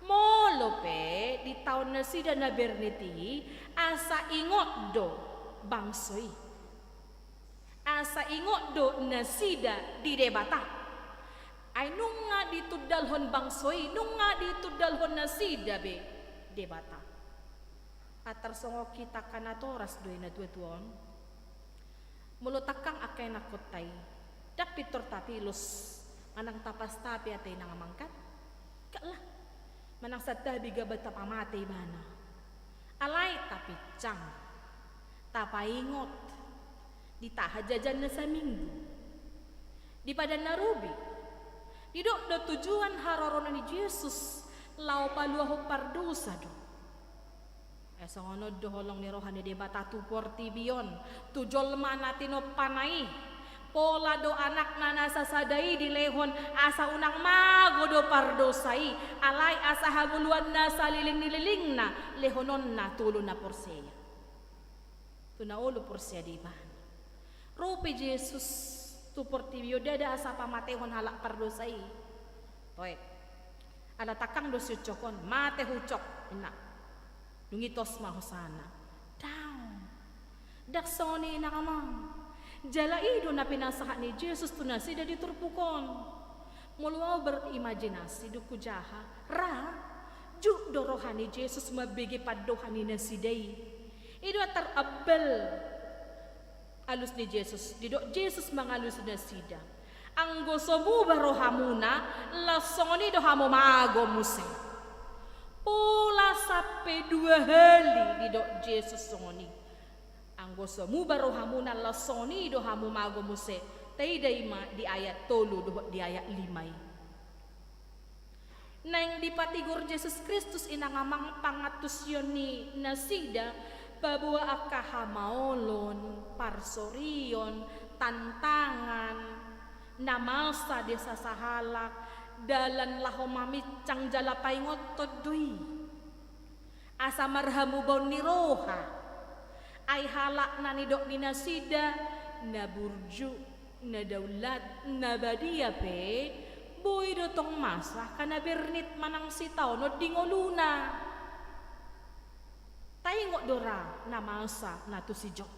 Molo pe di taon nasida na bernit i, asa ingot do bangso i. Asa ingot do nasida di Debata. Ai nunga ditundalhon bangso i, nunga ditundalhon nasida be Debata. Antar songon hita angka natoras do i natuatua on. Molo tangkang angka inangkonta i, ndang pintor tapilos, manang tapastapi ate inang amang kan? Ndang lah. Manang santabi gabe tapamate ibana. Alai tapinsang, tapaingot, ditahan jajanna saminggu. Di Padan na Robi, didok do tujuan haroronan ni Jesus laho paluahon pardosa do. Ai songon on do holong ni roha ni Debata tu portibi on, tu jolma na tinompana i. Pola do Anakna na sasada i dilehon, asa unang mago do pardosa i, alai asa hangoluan na saleleng ni lelengna lehononna tu ulu na porsea. Tu na olo porsea di Ibana. Ro pe Jesus tu portibi on ndada asa pamatehon halak pardosa i. Toe. Ala tangkang do siucok on, mate hucok, ninna. Dung i tos ma hosana. Daong. Ndang songon i inang amang. Jala i do na pinasahat ni Jesus tu nasida di turpuk on. Molo ahu berimajinasi dung hujaha, ra, jut do roha ni Jesus mambege pandohan ni nasida i. I do antar ambal alus ni Jesus, didok Jesus mangalusi nasida. Anggo so muba rohamuna, laos songon i do hamu mago muse. Pola sampe dua hali didok Jesus songon i. Anggo so muba rohamuna, laos songon i do hamu mago muse. Taida i ma di ayat tolu dohot di ayat lima i. Naeng dipatigor Jesus Kristus inang amang pangantusion ni nasida, paboa angka hamaolon, parsorion, tantangan, na masa di sasahalak, dalan laho maminsang jala paingothon do i. Asa marhamubaon ni roha. Ai halak na nidok ni nasida, na burju, na daulat, na badia pe, boi do tong masa angka na bernit manang sitaonon di ngoluna. Taingot do ra na masa na tusi Job.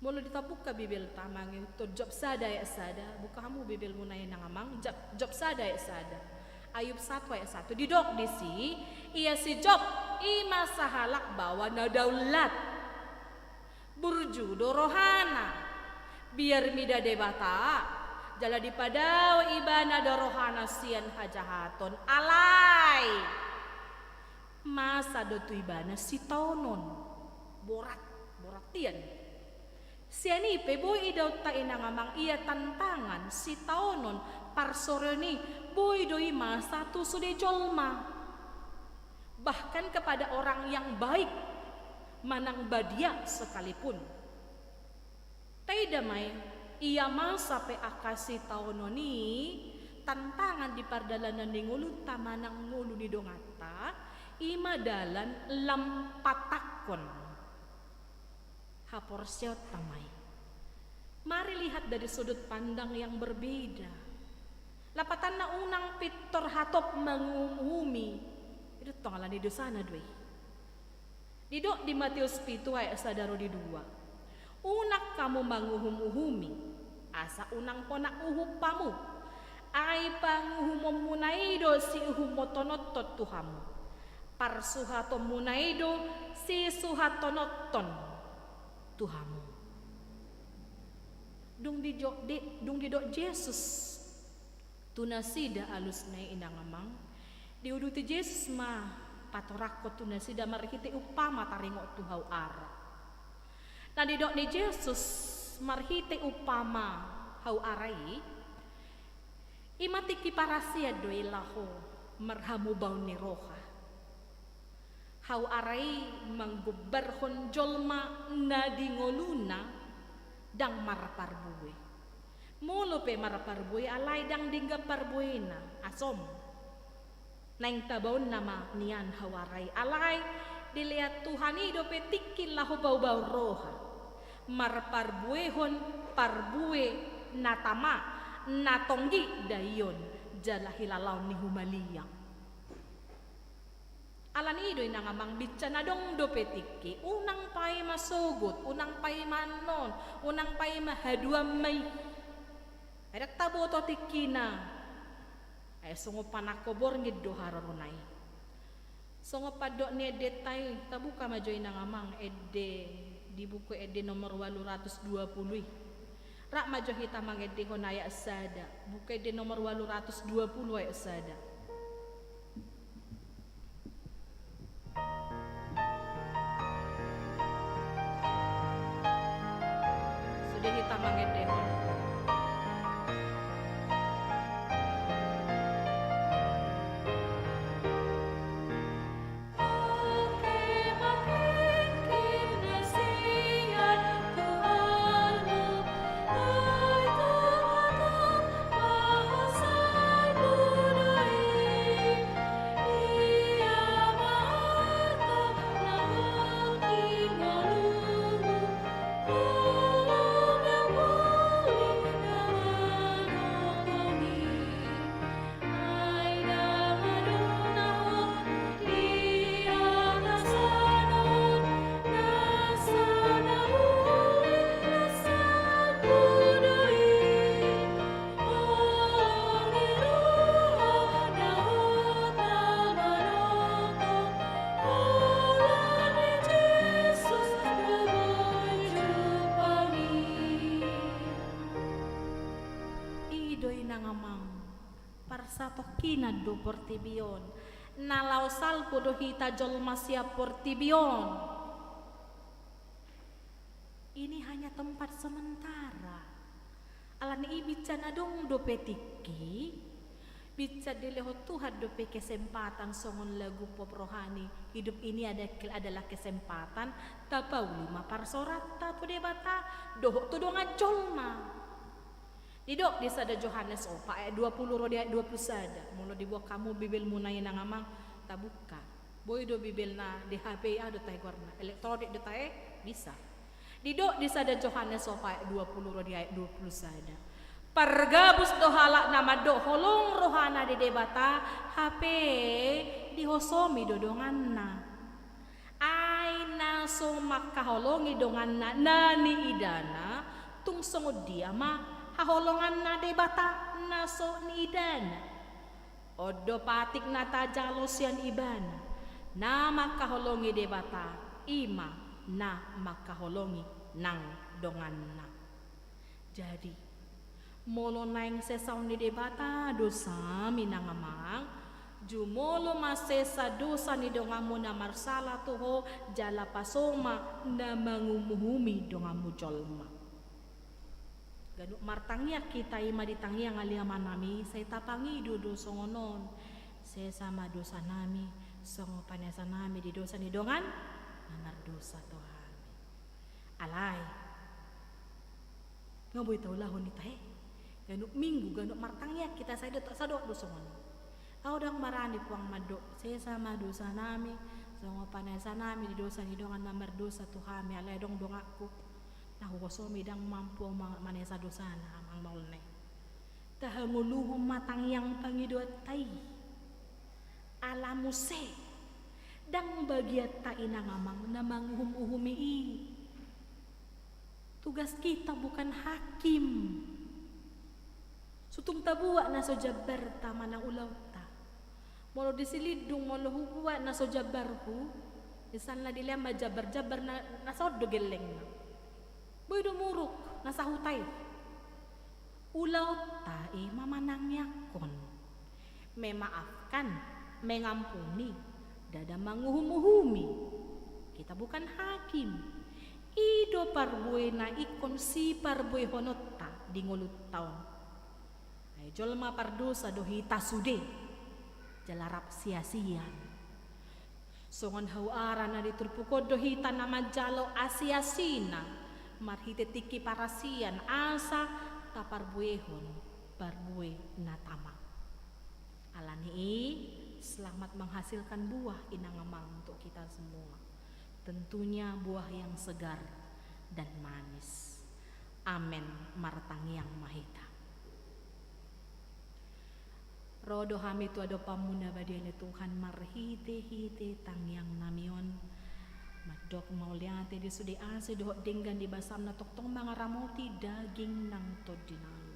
Molo ditabungka Bibelta mangihuthon Job sada ayat sada, buka hamu Bibelmuna inang amang, Job, Job sada ayat sada. Ayub satu ayat satu. Didok disi, ia si Job, i ma sahalak baoa na daulat. Burju do rohana. Biar mida Debata, jala dipadao ibana do rohana sian hajahaton. Alai. Masa do tu ibana sitaonon. Borat, borat tian. Sian i pe boi idaonta inang amang ia tantangan, sitaonon, parsorion i, boi do i masa tu sude jolma. Bahkan kepada orang yang baik, manang badia sekalipun. Taida ma i, ia masa pe angka sitaonon i, tantangan di pardalanan ni ngolunta manang ngolu ni donganta, i ma dalan lam patangkon. Haporseaonta ma i. Mari lihat dari sudut pandang yang berbeda. Lapatanna unang pintor hatop manguhum-uhumi, didok tong alani dosana do i. Didok di Mateus pitu ayat sada ro di dua. Unang hamu manguhum-uhumi, asa unang hona uhum hamu. Ai panguhumonmuna i do siuhumononhon tu hamu. Parsuhatonmuna i do sisuhatononhon tu hamu. Dung didok, di, dung didok Jesus tu nasida alusna i, inang amang, diuduti Jesus ma patorangkon tu nasida marhite umpama taringot tu hau ara. Na didok ni Jesus marhite umpama hau ara i, i ma tingki parasian do i laho marhamubaon ni roha. Hau ara i manggombarhon jolma na di ngoluna ndang marparbue. Molo pe marparbue alai ndang denggan parbuena, asom. Naeng tabaonna ma nian hau ara i, alai dilehon Tuhan i dope tingki laho paubahon roha. Marparbuehon parbue na tama, na tonggi daion, jala hilalaon ni humaliang. Alani i do inang amang, binsang adong dope tingki, unang paima sogot, unang paima annon, unang paima haduan ma i. Ai ndang taboto tingkina. Ai songon panangko borngin do harorona i. Songon pandok ni endenta i, tabuka ma jo inang amang ende di buku ende nomor ualu ratus dua pulu i. Rap ma jo hita mangendehon ayat sada, buku ende nomor ualu ratus dua pulu ayat sada. Sude hita mangendehon. I do inang amang, parsatongkinan do portibi on. Na laho salpu do hita jolma sian portibi on. Ini hanya tempat sementara. Alani i binsang adong dope tingki, binsang dilehon Tuhan dope kesempatan songon lagu pop rohani, hidup ini ada-, adalah kesempatan, tapauli ma parsoranta tu Debata dohot tu dongan jolma. Didok di sada Johannes opat ayat dua pulu ro di ayat dua pulu sada. Molo dibuat hamu Bibelmuna inang amang, tabuka. Boi do Bibelna di H P, aha do tahe goarna, elektronik do tahe, bisa. Didok di sada Johannes opat ayat dua pulu ro di ayat dua pulu sada. Pargabus do halak na mandok holong rohana di Debata, hape dihosomi do donganna. Ai na so mangkaholongi donganna na niidana, tung songon dia ma haholonganna Debata na so niidana? On do patik na tajalo sian Ibana, na mangkaholongi Debata, i ma na mangkaholongi nang donganna. Jadi, molo naeng sesaon ni Debata dosam inang amang, jumolo ma sesa dosa ni donganmu na marsala tu ho, jala paso ma na manguhumuhumi donganmu jolma. Ganup martangiang hita, i ma di tangiang ale Amanami, sai tapangido do songon on: Sesa ma dosanami, songon panesanami di dosa ni dongan na mardosa tu hami. Alai nga boi taulahon i tahe. Ganup minggu, ganup martangiang hita, sai do, sai do songon i. Ahu ndang barani, Puang, mandok: Sesa ma dosanami, songon panesanami di dosa ni dongan na mardosa tu hami. Alai adong donganku na huhosomi, ndang mampu ahu ma-, manesa dosana, amang maol na i. Tahangoluhon ma tangiang pangidoanta i. Ala muse, ndang bagianta inang amang na manguhum-uhumi i. Tugas kita bukan hakim. Sotung tabuat na so jambarta manang ulaonta. Molo di Silindung, molo hubuat na so jambarhu, misalna di Lean ma jambar-jambar na, na saon do gellengna. Boi do muruk na sahuta i. Ulaonta i ma manangiangkon. Memaafkan, mengampuni, ndada manguhum-uhumi. Kita bukan hakim. I do parbue na ingkon siparbuehononta di ngolunta on. Ai jolma pardosa do hita sude, jala rap sia-sian. Songon hau ara na di turpuk on do hita na manjalo asi-asina marhite tingki parasian asa taparbuehon parbue na tama. Ala ni i, selamat menghasilkan buah inang amang untuk kita semua. Tentunya buah yang segar dan manis. Amen. Martangiang ma hita. Ro do hami tu adopanmu na badia ale Tuhan marhite-hite tangiang nami on. Mandok mauliate di sude asi dohot denggan di basaM na tongtong mangaramoti daging nang tondi nami.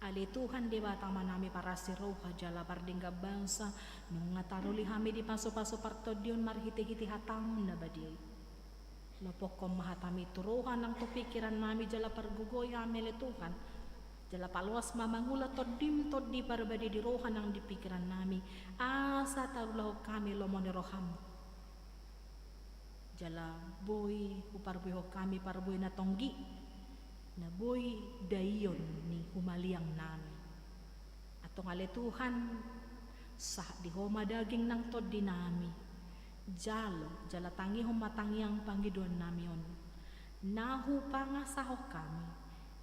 Ale Tuhan Debata Amanami parasi roha jala pardenggan basa, nunga taruli hami di pasu-pasu partondion marhite-hite hataM na badia i. Lopokkon ma hataMi tu roha nang tu pingkiran nami jala pargogoi hami ale Tuhan. Jala paloas ma mangula tondiM tondi parbadia di roha nang di pingkiran nami. Asa taulahon hami lomo ni rohaM. Jala boi huparbuehon hami parbue na tonggi, na boi daion ni humaliang nami. Antong ale Tuhan, sahat di Ho ma daging nang tondi nami. Jalo, jala tangihon ma tangiang pangidoan nami on. Na hupangasahon hami,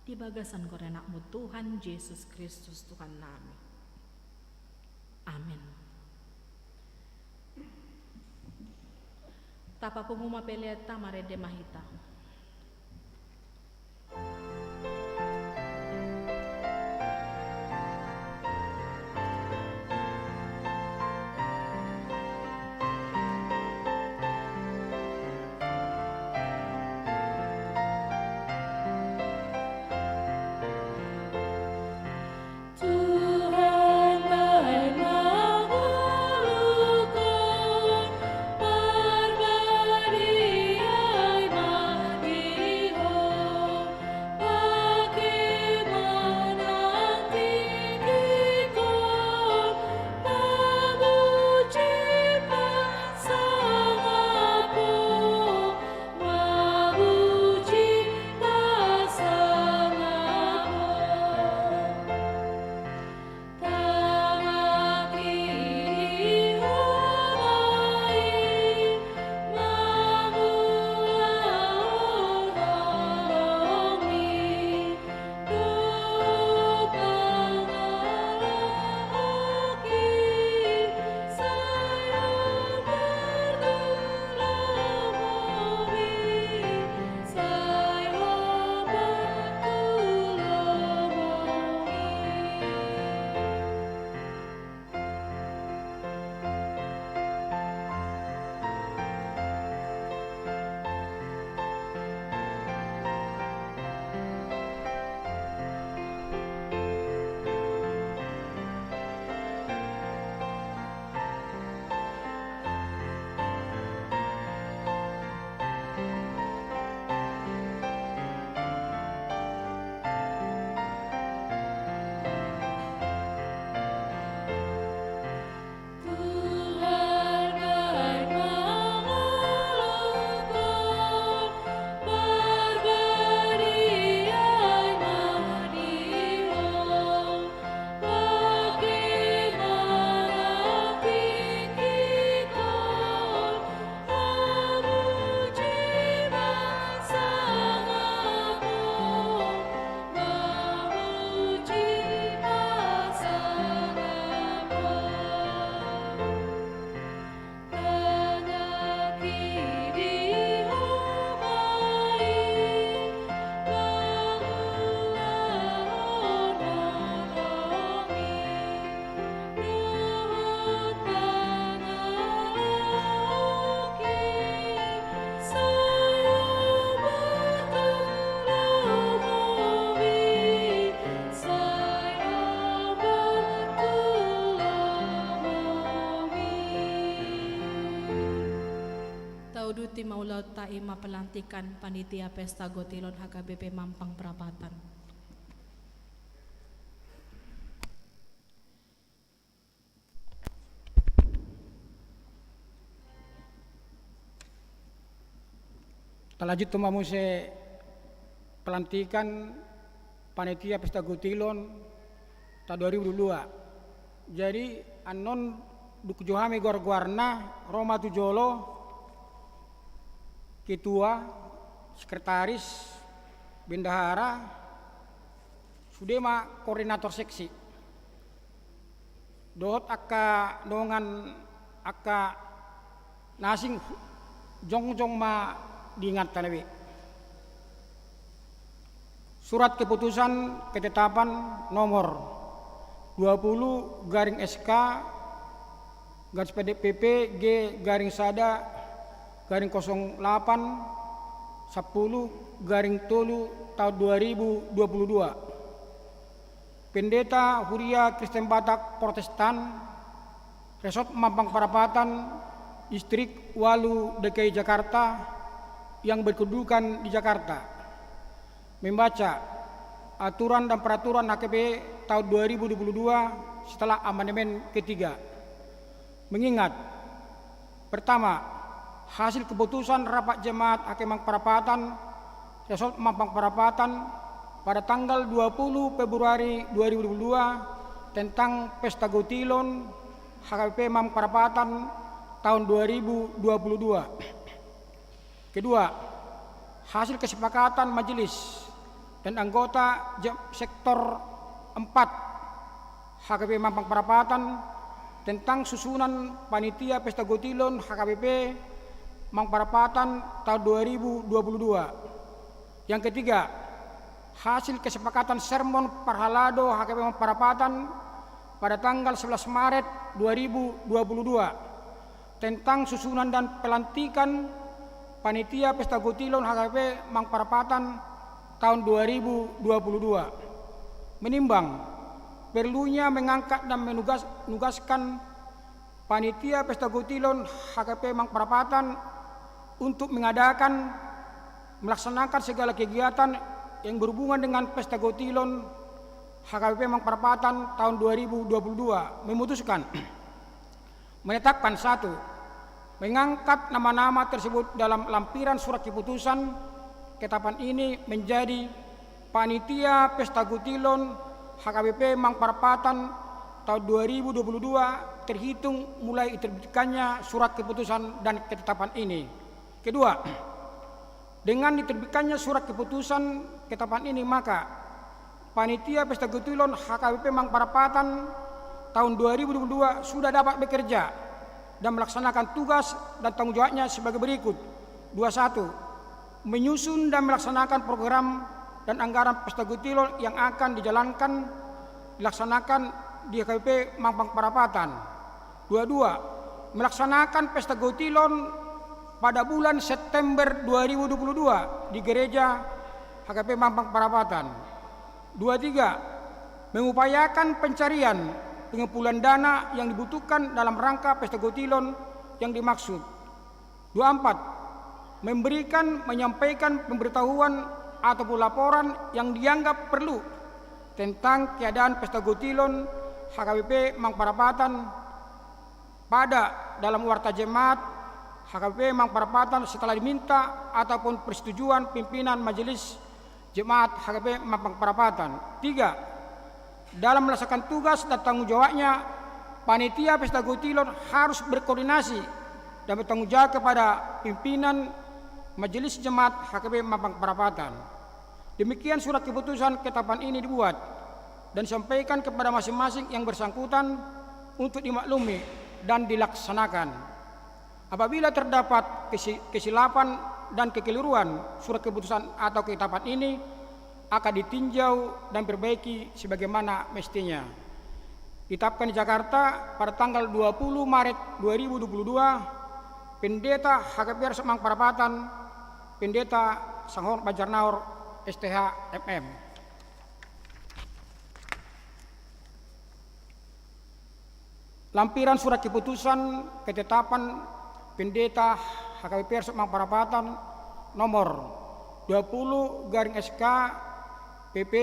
di bagasan goar ni AnakMu Tuhan Jesus Kristus Tuhan nami. Amen. Tapapungu ma peleanta, marende ma hita. Uduti ma ulaonta, i ma pelantikan panitia Pesta Gotilon H K B P Mampang Prapatan. Talanjut ma muse pelantikan panitia Pesta Gotilon tahun dua ribu dua puluh dua. Jadi, annon dung jo hami goar-goarna, ro ma tu jolo ketua, sekretaris, bendahara, sude ma koordinator seksi dohot angka dongan, angka na asing, jongjong ma di inganta na be. Surat keputusan ketetapan nomor dua puluh garing S K garis pendek P P G garing sada garing kosong delapan, sepuluh garing tolu tahun dua ribu dua puluh dua. Pendeta Huria Kristen Batak Protestan, Resort Mampang Perapatan, Distrik walu D K I Jakarta, yang berkedudukan di Jakarta, membaca aturan dan peraturan H K B P tahun dua ribu dua puluh dua setelah amandemen ketiga. Mengingat, pertama, hasil keputusan rapat jemaat H K B P Mampang Perapatan, Resort Mampang Perapatan, pada tanggal dua puluh Februari dua ribu dua puluh dua tentang Pesta Gotilon H K B P Mampang Perapatan tahun dua ribu dua puluh dua. Kedua, hasil kesepakatan majelis dan anggota je-, sektor empat H K B P Mampang Perapatan tentang susunan panitia Pesta Gotilon H K B P Mampang Perapatan tahun dua ribu dua puluh dua. Yang ketiga, hasil kesepakatan sermon parhalado H K B P Mampang Perapatan pada tanggal sebelas Maret dua ribu dua puluh dua tentang susunan dan pelantikan panitia Pesta Gotilon H K B P Mampang Perapatan tahun dua ribu dua puluh dua. Menimbang perlunya mengangkat dan menugas-, nugaskan panitia Pesta Gotilon H K B P Mampang Perapatan untuk mengadakan, melaksanakan segala kegiatan yang berhubungan dengan Pesta Gotilon H K B P Mampang Perapatan tahun dua ribu dua puluh dua, memutuskan, menetapkan, satu, mengangkat nama-nama tersebut dalam lampiran surat keputusan ketetapan ini menjadi panitia Pesta Gotilon H K B P Mampang Perapatan tahun dua ribu dua puluh dua, terhitung mulai diterbitkannya surat keputusan dan ketetapan ini. Kedua, dengan diterbitkannya surat keputusan ketetapan ini, maka panitia Pesta Gotilon H K B P Mampang Perapatan tahun dua ribu dua puluh dua sudah dapat bekerja dan melaksanakan tugas dan tanggung jawabnya sebagai berikut. Dua satu, menyusun dan melaksanakan program dan anggaran Pesta Gotilon yang akan dijalankan, dilaksanakan di H K B P Mampang Perapatan. Dua dua, melaksanakan Pesta Gotilon pada bulan September dua ribu dua puluh dua di gereja H K B P Mampang Perapatan. Dua tiga, mengupayakan pencarian pengumpulan dana yang dibutuhkan dalam rangka Pesta Gotilon yang dimaksud. Dua empat, memberikan, menyampaikan pemberitahuan ataupun laporan yang dianggap perlu tentang keadaan Pesta Gotilon H K B P Mampang Perapatan pada dalam warta jemaat H K B P Mampang Perapatan setelah diminta ataupun persetujuan pimpinan majelis jemaat H K B P Mampang Perapatan. Tiga, dalam melaksanakan tugas dan tanggung jawabnya, panitia Pesta Gotilon harus berkoordinasi dan bertanggung jawab kepada pimpinan majelis jemaat H K B P Mampang Perapatan. Demikian surat keputusan ketetapan ini dibuat dan disampaikan kepada masing-masing yang bersangkutan untuk dimaklumi dan dilaksanakan. Apabila terdapat kesi-, kesilapan dan kekeliruan surat keputusan atau ketetapan ini, akan ditinjau dan perbaiki sebagaimana mestinya. Ditetapkan di Jakarta pada tanggal dua puluh Maret dua ribu dua puluh dua, Pendeta H K P R Mampang Perapatan, Pendeta Sanghorn Banjarnaor, S T H, M M. Lampiran surat keputusan ketetapan Pendeta H K B P Resort Mampang Parapatan, nomor dua puluh garing S K P P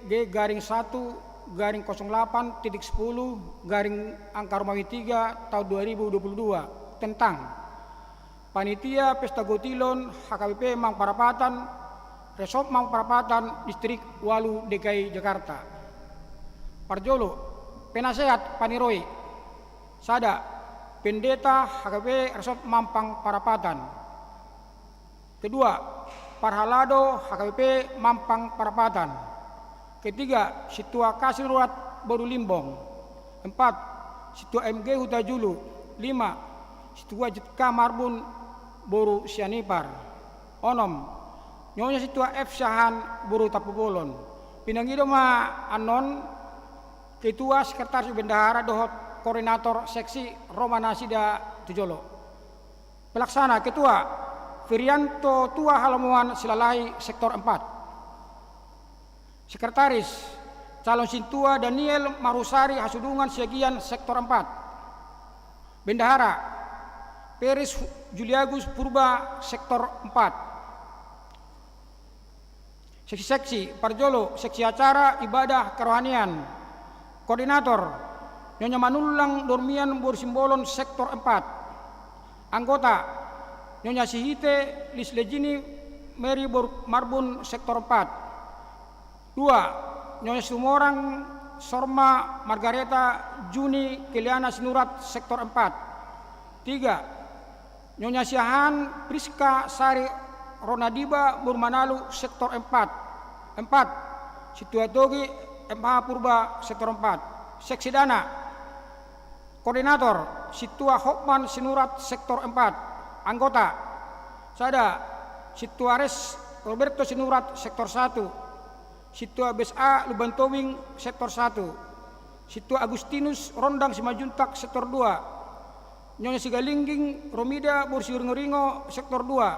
G garing satu garing kosong delapan titik sepuluh garing angka Romawi tiga tahun dua ribu dua puluh dua, tentang Panitia Pesta Gotilon H K B P Mampang Parapatan, Resort Mampang Parapatan, Distrik ualu D K I Jakarta. Parjolo, penasehat paniroi. Sada, Pendeta H K B P Resort Mampang Parapatan. Kedua, parhalado H K B P Mampang Parapatan. Ketiga, Sintua K Sinurat boru Limbong. Empat, Sintua M G Hutajulu. Lima, Sintua J K Marbun boru Sianipar. Onom, Nyonya Sintua F Siahaan boru Tampubolon. Pinangido ma annon ketua, sekretaris, bendahara dohot koordinator seksi, ro ma nasida tu jolo. Pelaksana, ketua, Firianto Tua Halomoan Silalahi, sektor empat. Sekretaris, calon sintua Daniel Marusari Hasudungan Siagian, sektor empat. Bendahara, Peris Juliagus Purba, sektor empat. Seksi-seksi, parjolo, seksi acara ibadah kerohanian. Koordinator, Nyonya Manullang Dormian boru Simbolon, sektor empat. Anggota, Nyonya Sihite Lis Lejini Meri boru Marbun, sektor empat. Dua, Nyonya Situmorang Sorma Margareta Juni Keliana Sinurat, sektor empat. Tiga, Nyonya Siahaan Priska Sari Ronadiba boru Manalu, sektor empat. Empat, Sintua Togi M H Purba, sektor empat. Seksi dana, koordinator, Sintua Hotman Sinurat, sektor empat. Anggota, sada, Sintua Res Roberto Sinurat, sektor satu. Sintua Bes A Lumban Tobing, sektor satu. Sintua Agustinus Rondang Simanjuntak, sektor dua. Nyonya Sigalingging Romida boru Siringo-ringo, sektor dua.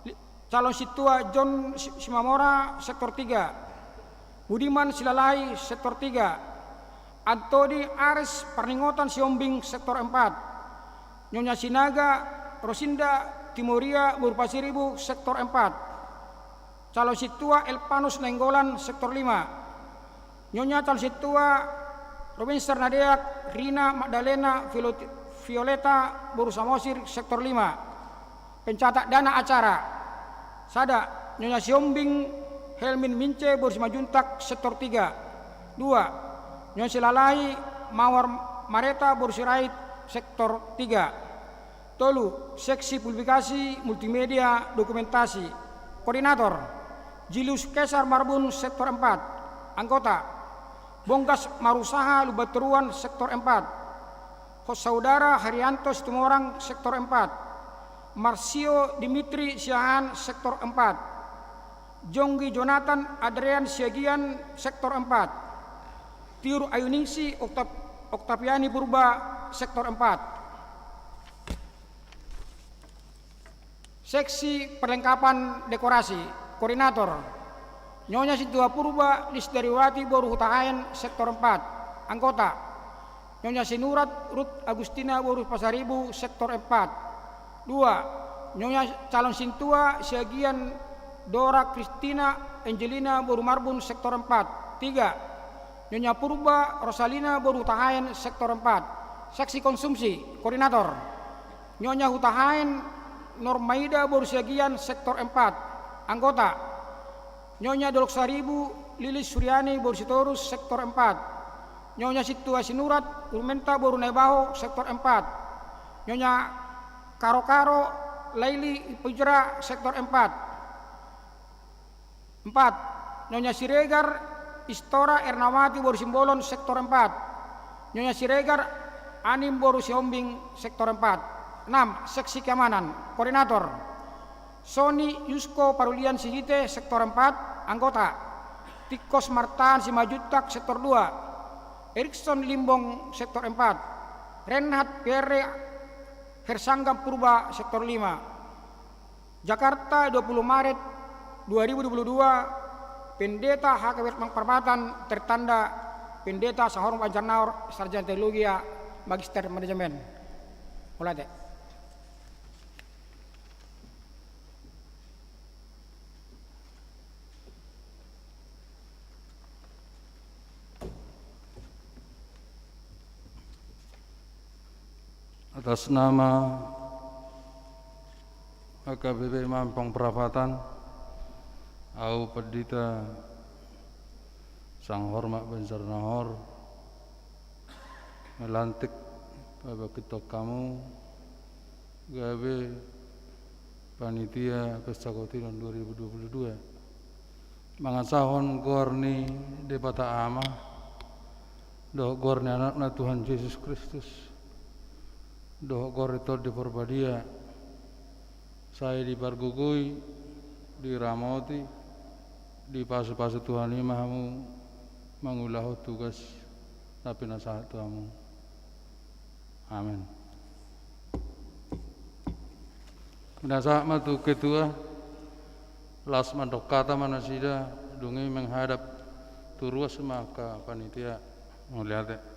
Li-, calon sintua John Si-, Simamora, sektor tiga. Budiman Silalahi, sektor tiga. Antoni Aris Parningotan Sihombing, sektor empat. Nyonya Sinaga Rosinda Timoria boru Pasiribu, sektor empat. Calon sintua Elpanus Nainggolan, sektor lima. Nyonya calon sintua Robin Sernadeak Rina Magdalena Violeta boru Samosir, sektor lima. Pencatat dana acara. Sada, Nyonya Sihombing Helmin Mince boru Simanjuntak, sektor tiga. Dua, Nyonya Silalahi Mawar Mareta boru Sirait, sektor tiga. Tolu, seksi publikasi, multimedia, dokumentasi. Koordinator, Julius Caesar Marbun, sektor empat. Anggota, Bonggas Marusaha Lumban Toruan, sektor empat. Hos Saudara Herianto Situmorang, sektor empat. Marsio Dimitri Siahaan, sektor empat. Jonggi Jonathan Adrian Siagian, sektor empat. Tiur Ayuningsi Oktap-, Oktaviani Purba, sektor empat. Seksi perlengkapan dekorasi. Koordinator, Nyonya Sintua Purba Lis Dariwati boru Hutahaen, sektor empat. Anggota, Nyonya Sinurat Rut Agustina boru Pasaribu, sektor empat. Dua, Nyonya calon sintua Siagian Dora Kristina Angelina boru Marbun, sektor empat. Tiga, Nyonya Purba Rosalina boru Hutahaen, sektor empat. Seksi konsumsi. Koordinator, Nyonya Hutahaen Normaida boru Siagian, sektor empat. Anggota, Nyonya Dolok Saribu Lilis Suryani boru Sitorus, sektor empat. Nyonya Sintua Sinurat Urmenta boru Naibaho, sektor empat. Nyonya Karo-karo Laili Pujra, sektor empat. Empat, Nyonya Siregar Istora Ernawati boru Simbolon, sektor empat. Nyonya Siregar Anim boru Sihombing, sektor empat. Enam, seksi keamanan. Koordinator, Soni Yusko Parulian Sihite, sektor empat. Anggota, Tikkos Martaan Simanjuntak, sektor dua. Erikson Limbong, sektor empat. Renhat Pierre Hersanggam Purba, sektor lima. Jakarta, dua puluh Maret dua ribu dua puluh dua, Pendeta H K B P Mampang Parapatan, tertanda Pendeta Sahorm Banjarnaor, Sarjana Teologia, Magister Manajemen. Mauliate. Atas nama H K B P Mampang Prapatan, au Pandita Sanghormat Banjarnahor, melantik pabangkithon hamu gabe panitia Pesta Gotilon dua ribu dua puluh dua, mangasahon goar ni Debata Ama, dohot goar ni Anakna Tuhan Jesus Kristus, dohot goar ni Tondi Parbadia, sai dipargogoi, diramoti, dipasupasu Tuhan i ma hamu mangulahon tugas na pinasahat tu hamu. Amen. Pinasahat ma tu ketua, laos mandok hata ma nasida, dung i menghadap tu ruas ma angka panitia. Mauliate.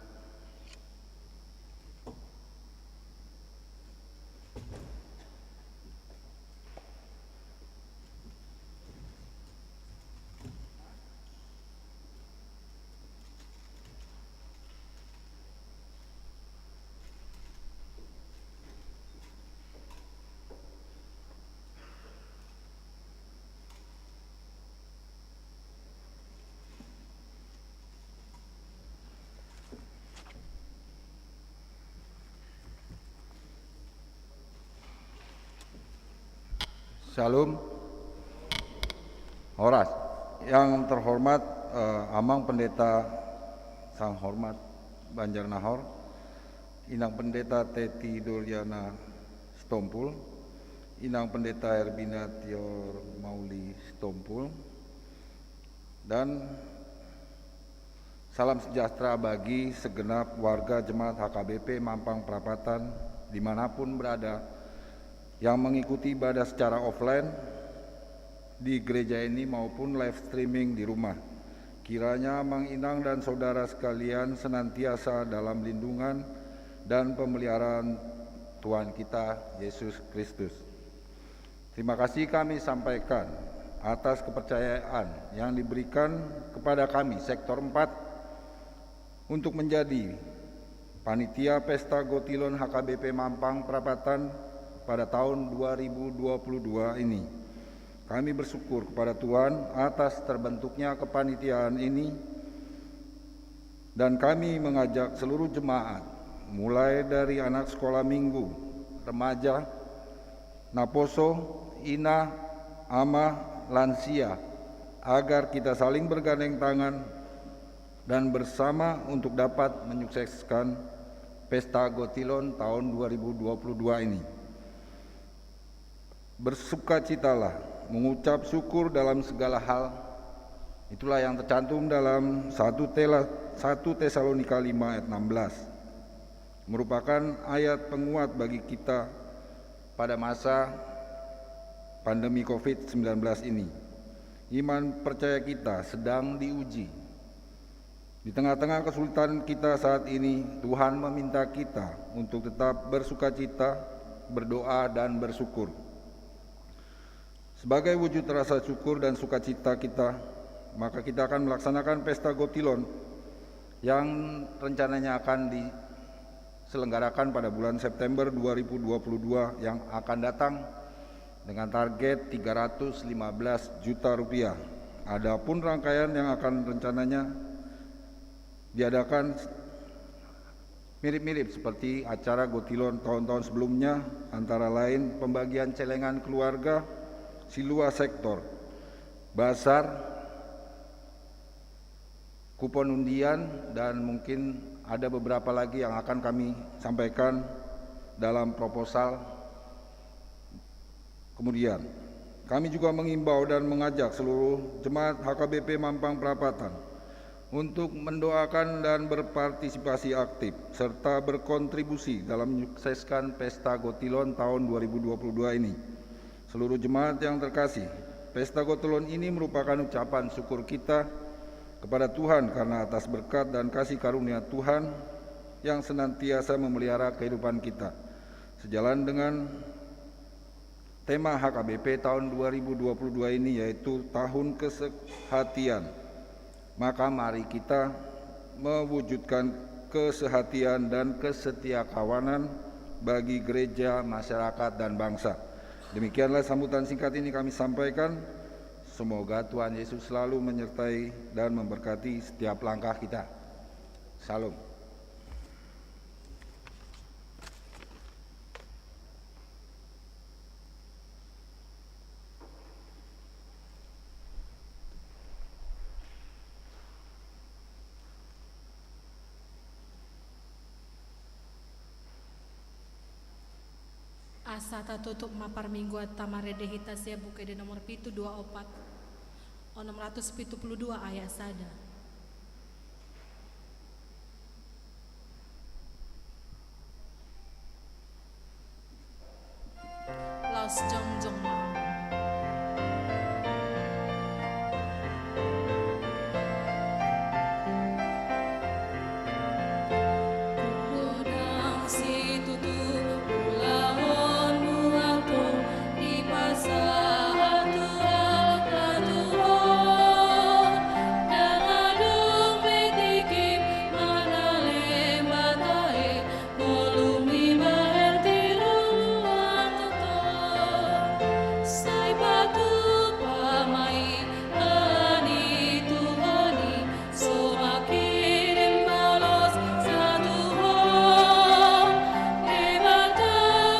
Shalom. Horas. Yang terhormat, eh, Amang Pendeta Sanghormat Banjarnahor, Inang Pendeta Teti Doriana Sitompul, Inang Pendeta Herbina Tior Mauli Sitompul, dan salam sejahtera bagi segenap warga jemaat H K B P Mampang Prapatan dimanapun berada yang mengikuti ibadah secara offline di gereja ini maupun live streaming di rumah. Kiranya Amang Inang dan saudara sekalian senantiasa dalam lindungan dan pemeliharaan Tuhan kita, Yesus Kristus. Terima kasih kami sampaikan atas kepercayaan yang diberikan kepada kami, Sektor empat, untuk menjadi panitia Pesta Gotilon H K B P Mampang Prapatan pada tahun dua ribu dua puluh dua ini. Kami bersyukur kepada Tuhan atas terbentuknya kepanitiaan ini, dan kami mengajak seluruh jemaat, mulai dari anak sekolah minggu, remaja, naposo, ina, ama, lansia, agar kita saling bergandeng tangan dan bersama untuk dapat menyukseskan Pesta Gotilon tahun dua ribu dua puluh dua ini. Bersukacitalah, mengucap syukur dalam segala hal. Itulah yang tercantum dalam satu Tela-, satu Tesalonika lima ayat enam belas. Merupakan ayat penguat bagi kita pada masa pandemi covid sembilan belas ini. Iman percaya kita sedang diuji. Di tengah-tengah kesulitan kita saat ini, Tuhan meminta kita untuk tetap bersukacita, berdoa, dan bersyukur. Sebagai wujud rasa syukur dan sukacita kita, maka kita akan melaksanakan Pesta Gotilon yang rencananya akan diselenggarakan pada bulan September dua ribu dua puluh dua yang akan datang, dengan target tiga ratus lima belas juta rupiah. Adapun rangkaian yang akan rencananya diadakan mirip-mirip seperti acara Gotilon tahun-tahun sebelumnya, antara lain pembagian celengan keluarga, silua sektor, basar, kupon undian, dan mungkin ada beberapa lagi yang akan kami sampaikan dalam proposal kemudian. Kami juga mengimbau dan mengajak seluruh jemaat H K B P Mampang Prapatan untuk mendoakan dan berpartisipasi aktif serta berkontribusi dalam menyukseskan Pesta Gotilon tahun dua ribu dua puluh dua ini. Seluruh jemaat yang terkasih, Pesta Gotilon ini merupakan ucapan syukur kita kepada Tuhan karena atas berkat dan kasih karunia Tuhan yang senantiasa memelihara kehidupan kita. Sejalan dengan tema H K B P tahun dua ribu dua puluh dua ini, yaitu tahun kesehatian, maka mari kita mewujudkan kesehatian dan kesetiakawanan bagi gereja, masyarakat, dan bangsa. Demikianlah sambutan singkat ini kami sampaikan. Semoga Tuhan Yesus selalu menyertai dan memberkati setiap langkah kita. Shalom. Asa tatutup ma parmingguanta, marende hita sian Buku Ende nomor pitu dua opat, onom ratus pitu pulu dua, ayat sada. Laos jongjong ma. Godang situtu ulaon buatku, dipasahat Tuhan tu ho. Ndang adong be tingkim manang lembah tahe, ngolumi bahen tiruan tongtong. Sai patupa ma i alani Tuhan i, so mangkirim balosna tu ho. Debata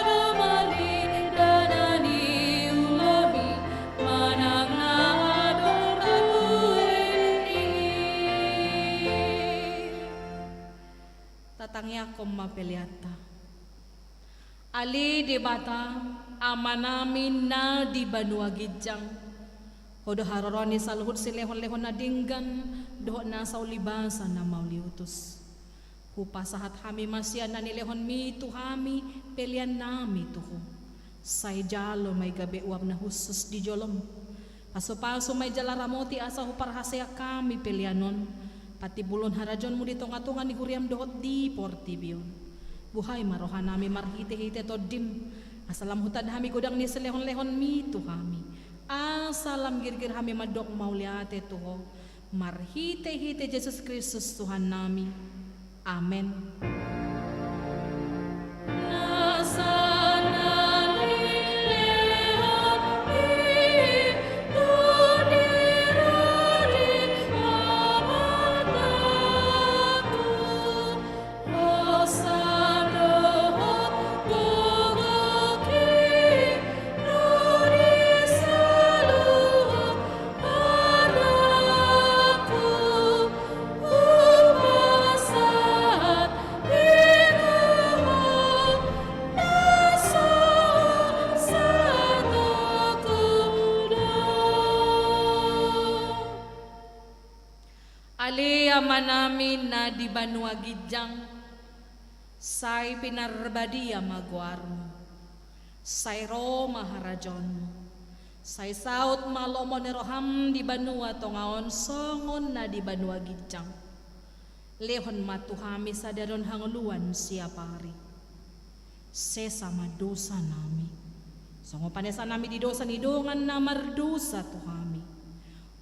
do mangido na niulami, manang na adong ratu i. Tatangiangkon ma peleanta. Ale Debata, Amanami na di banua ginjang, Ho do haroroan ni saluhut silehonlehon na denggan dohot nasa ulibasa na mauliutus. Hupasahat hami ma sian na nilehonMi tu hami peleannami tu Ho. Sai jalo ma i gabe uap na hushus di joloM. Pasupasu ma i jala ramoti asa huparhaseang hami pelean on, patimbulhon harajaonMu di tongatonga ni huriaM dohot di portibi on. Buhai ma rohanami marhitehite TondiM, asa lam hutanda hami godang ni silehonlehonMi tu hami, asa lam girgir hami mandok mauliate tu Ho, marhitehite Jesus Kristus Tuhannami. Amen. Ale Amanami na di banua ginjang, sai pinarbadia ma goarMu. Sai ro ma harajaonMu. Sai saut ma lomo ni rohaM di banua tonga on songon na di banua ginjang. Lehon ma tu hami sadari on hangoluan siapari. Sesa ma dosanami, songon panesanami di dosa ni dongan na mardosa tu hami.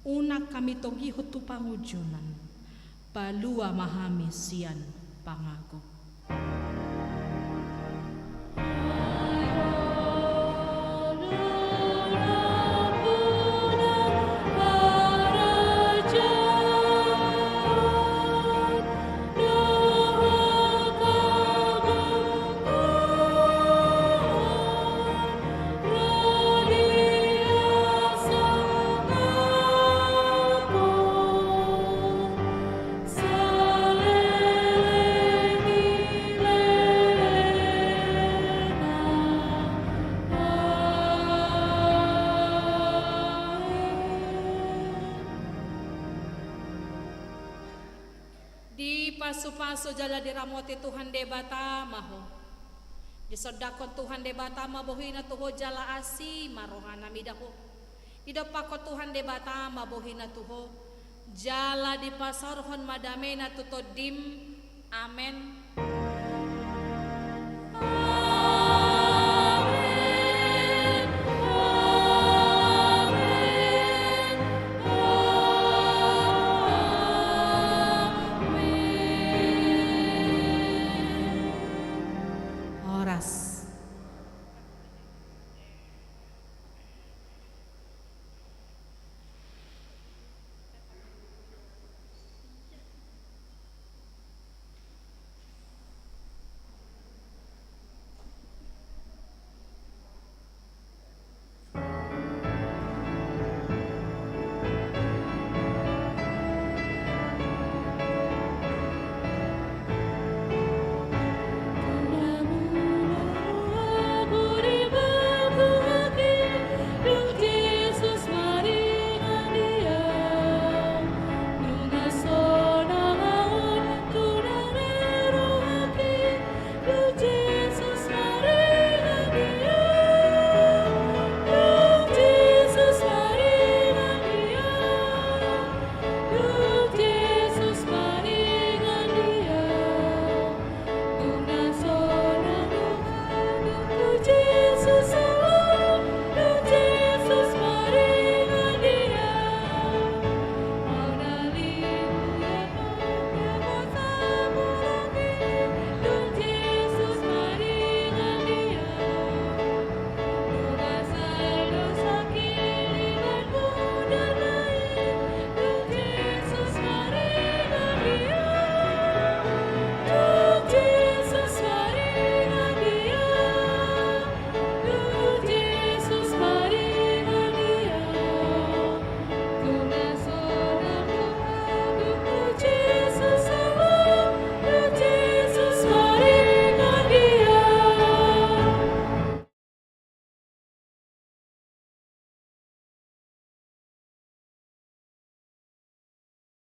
Unang hami togihon tu pangunjunan. Palua ma hami sian pangago. Dipasupasu jala diramoti Tuhan Debata ma ho. Disondangkon Tuhan Debata ma bohiNa tu ho jala asi ma rohaNa mida ho. Didompakkon Tuhan Debata ma bohiNa tu ho, jala dipasaorhon ma dameNa tu tondim. Amen.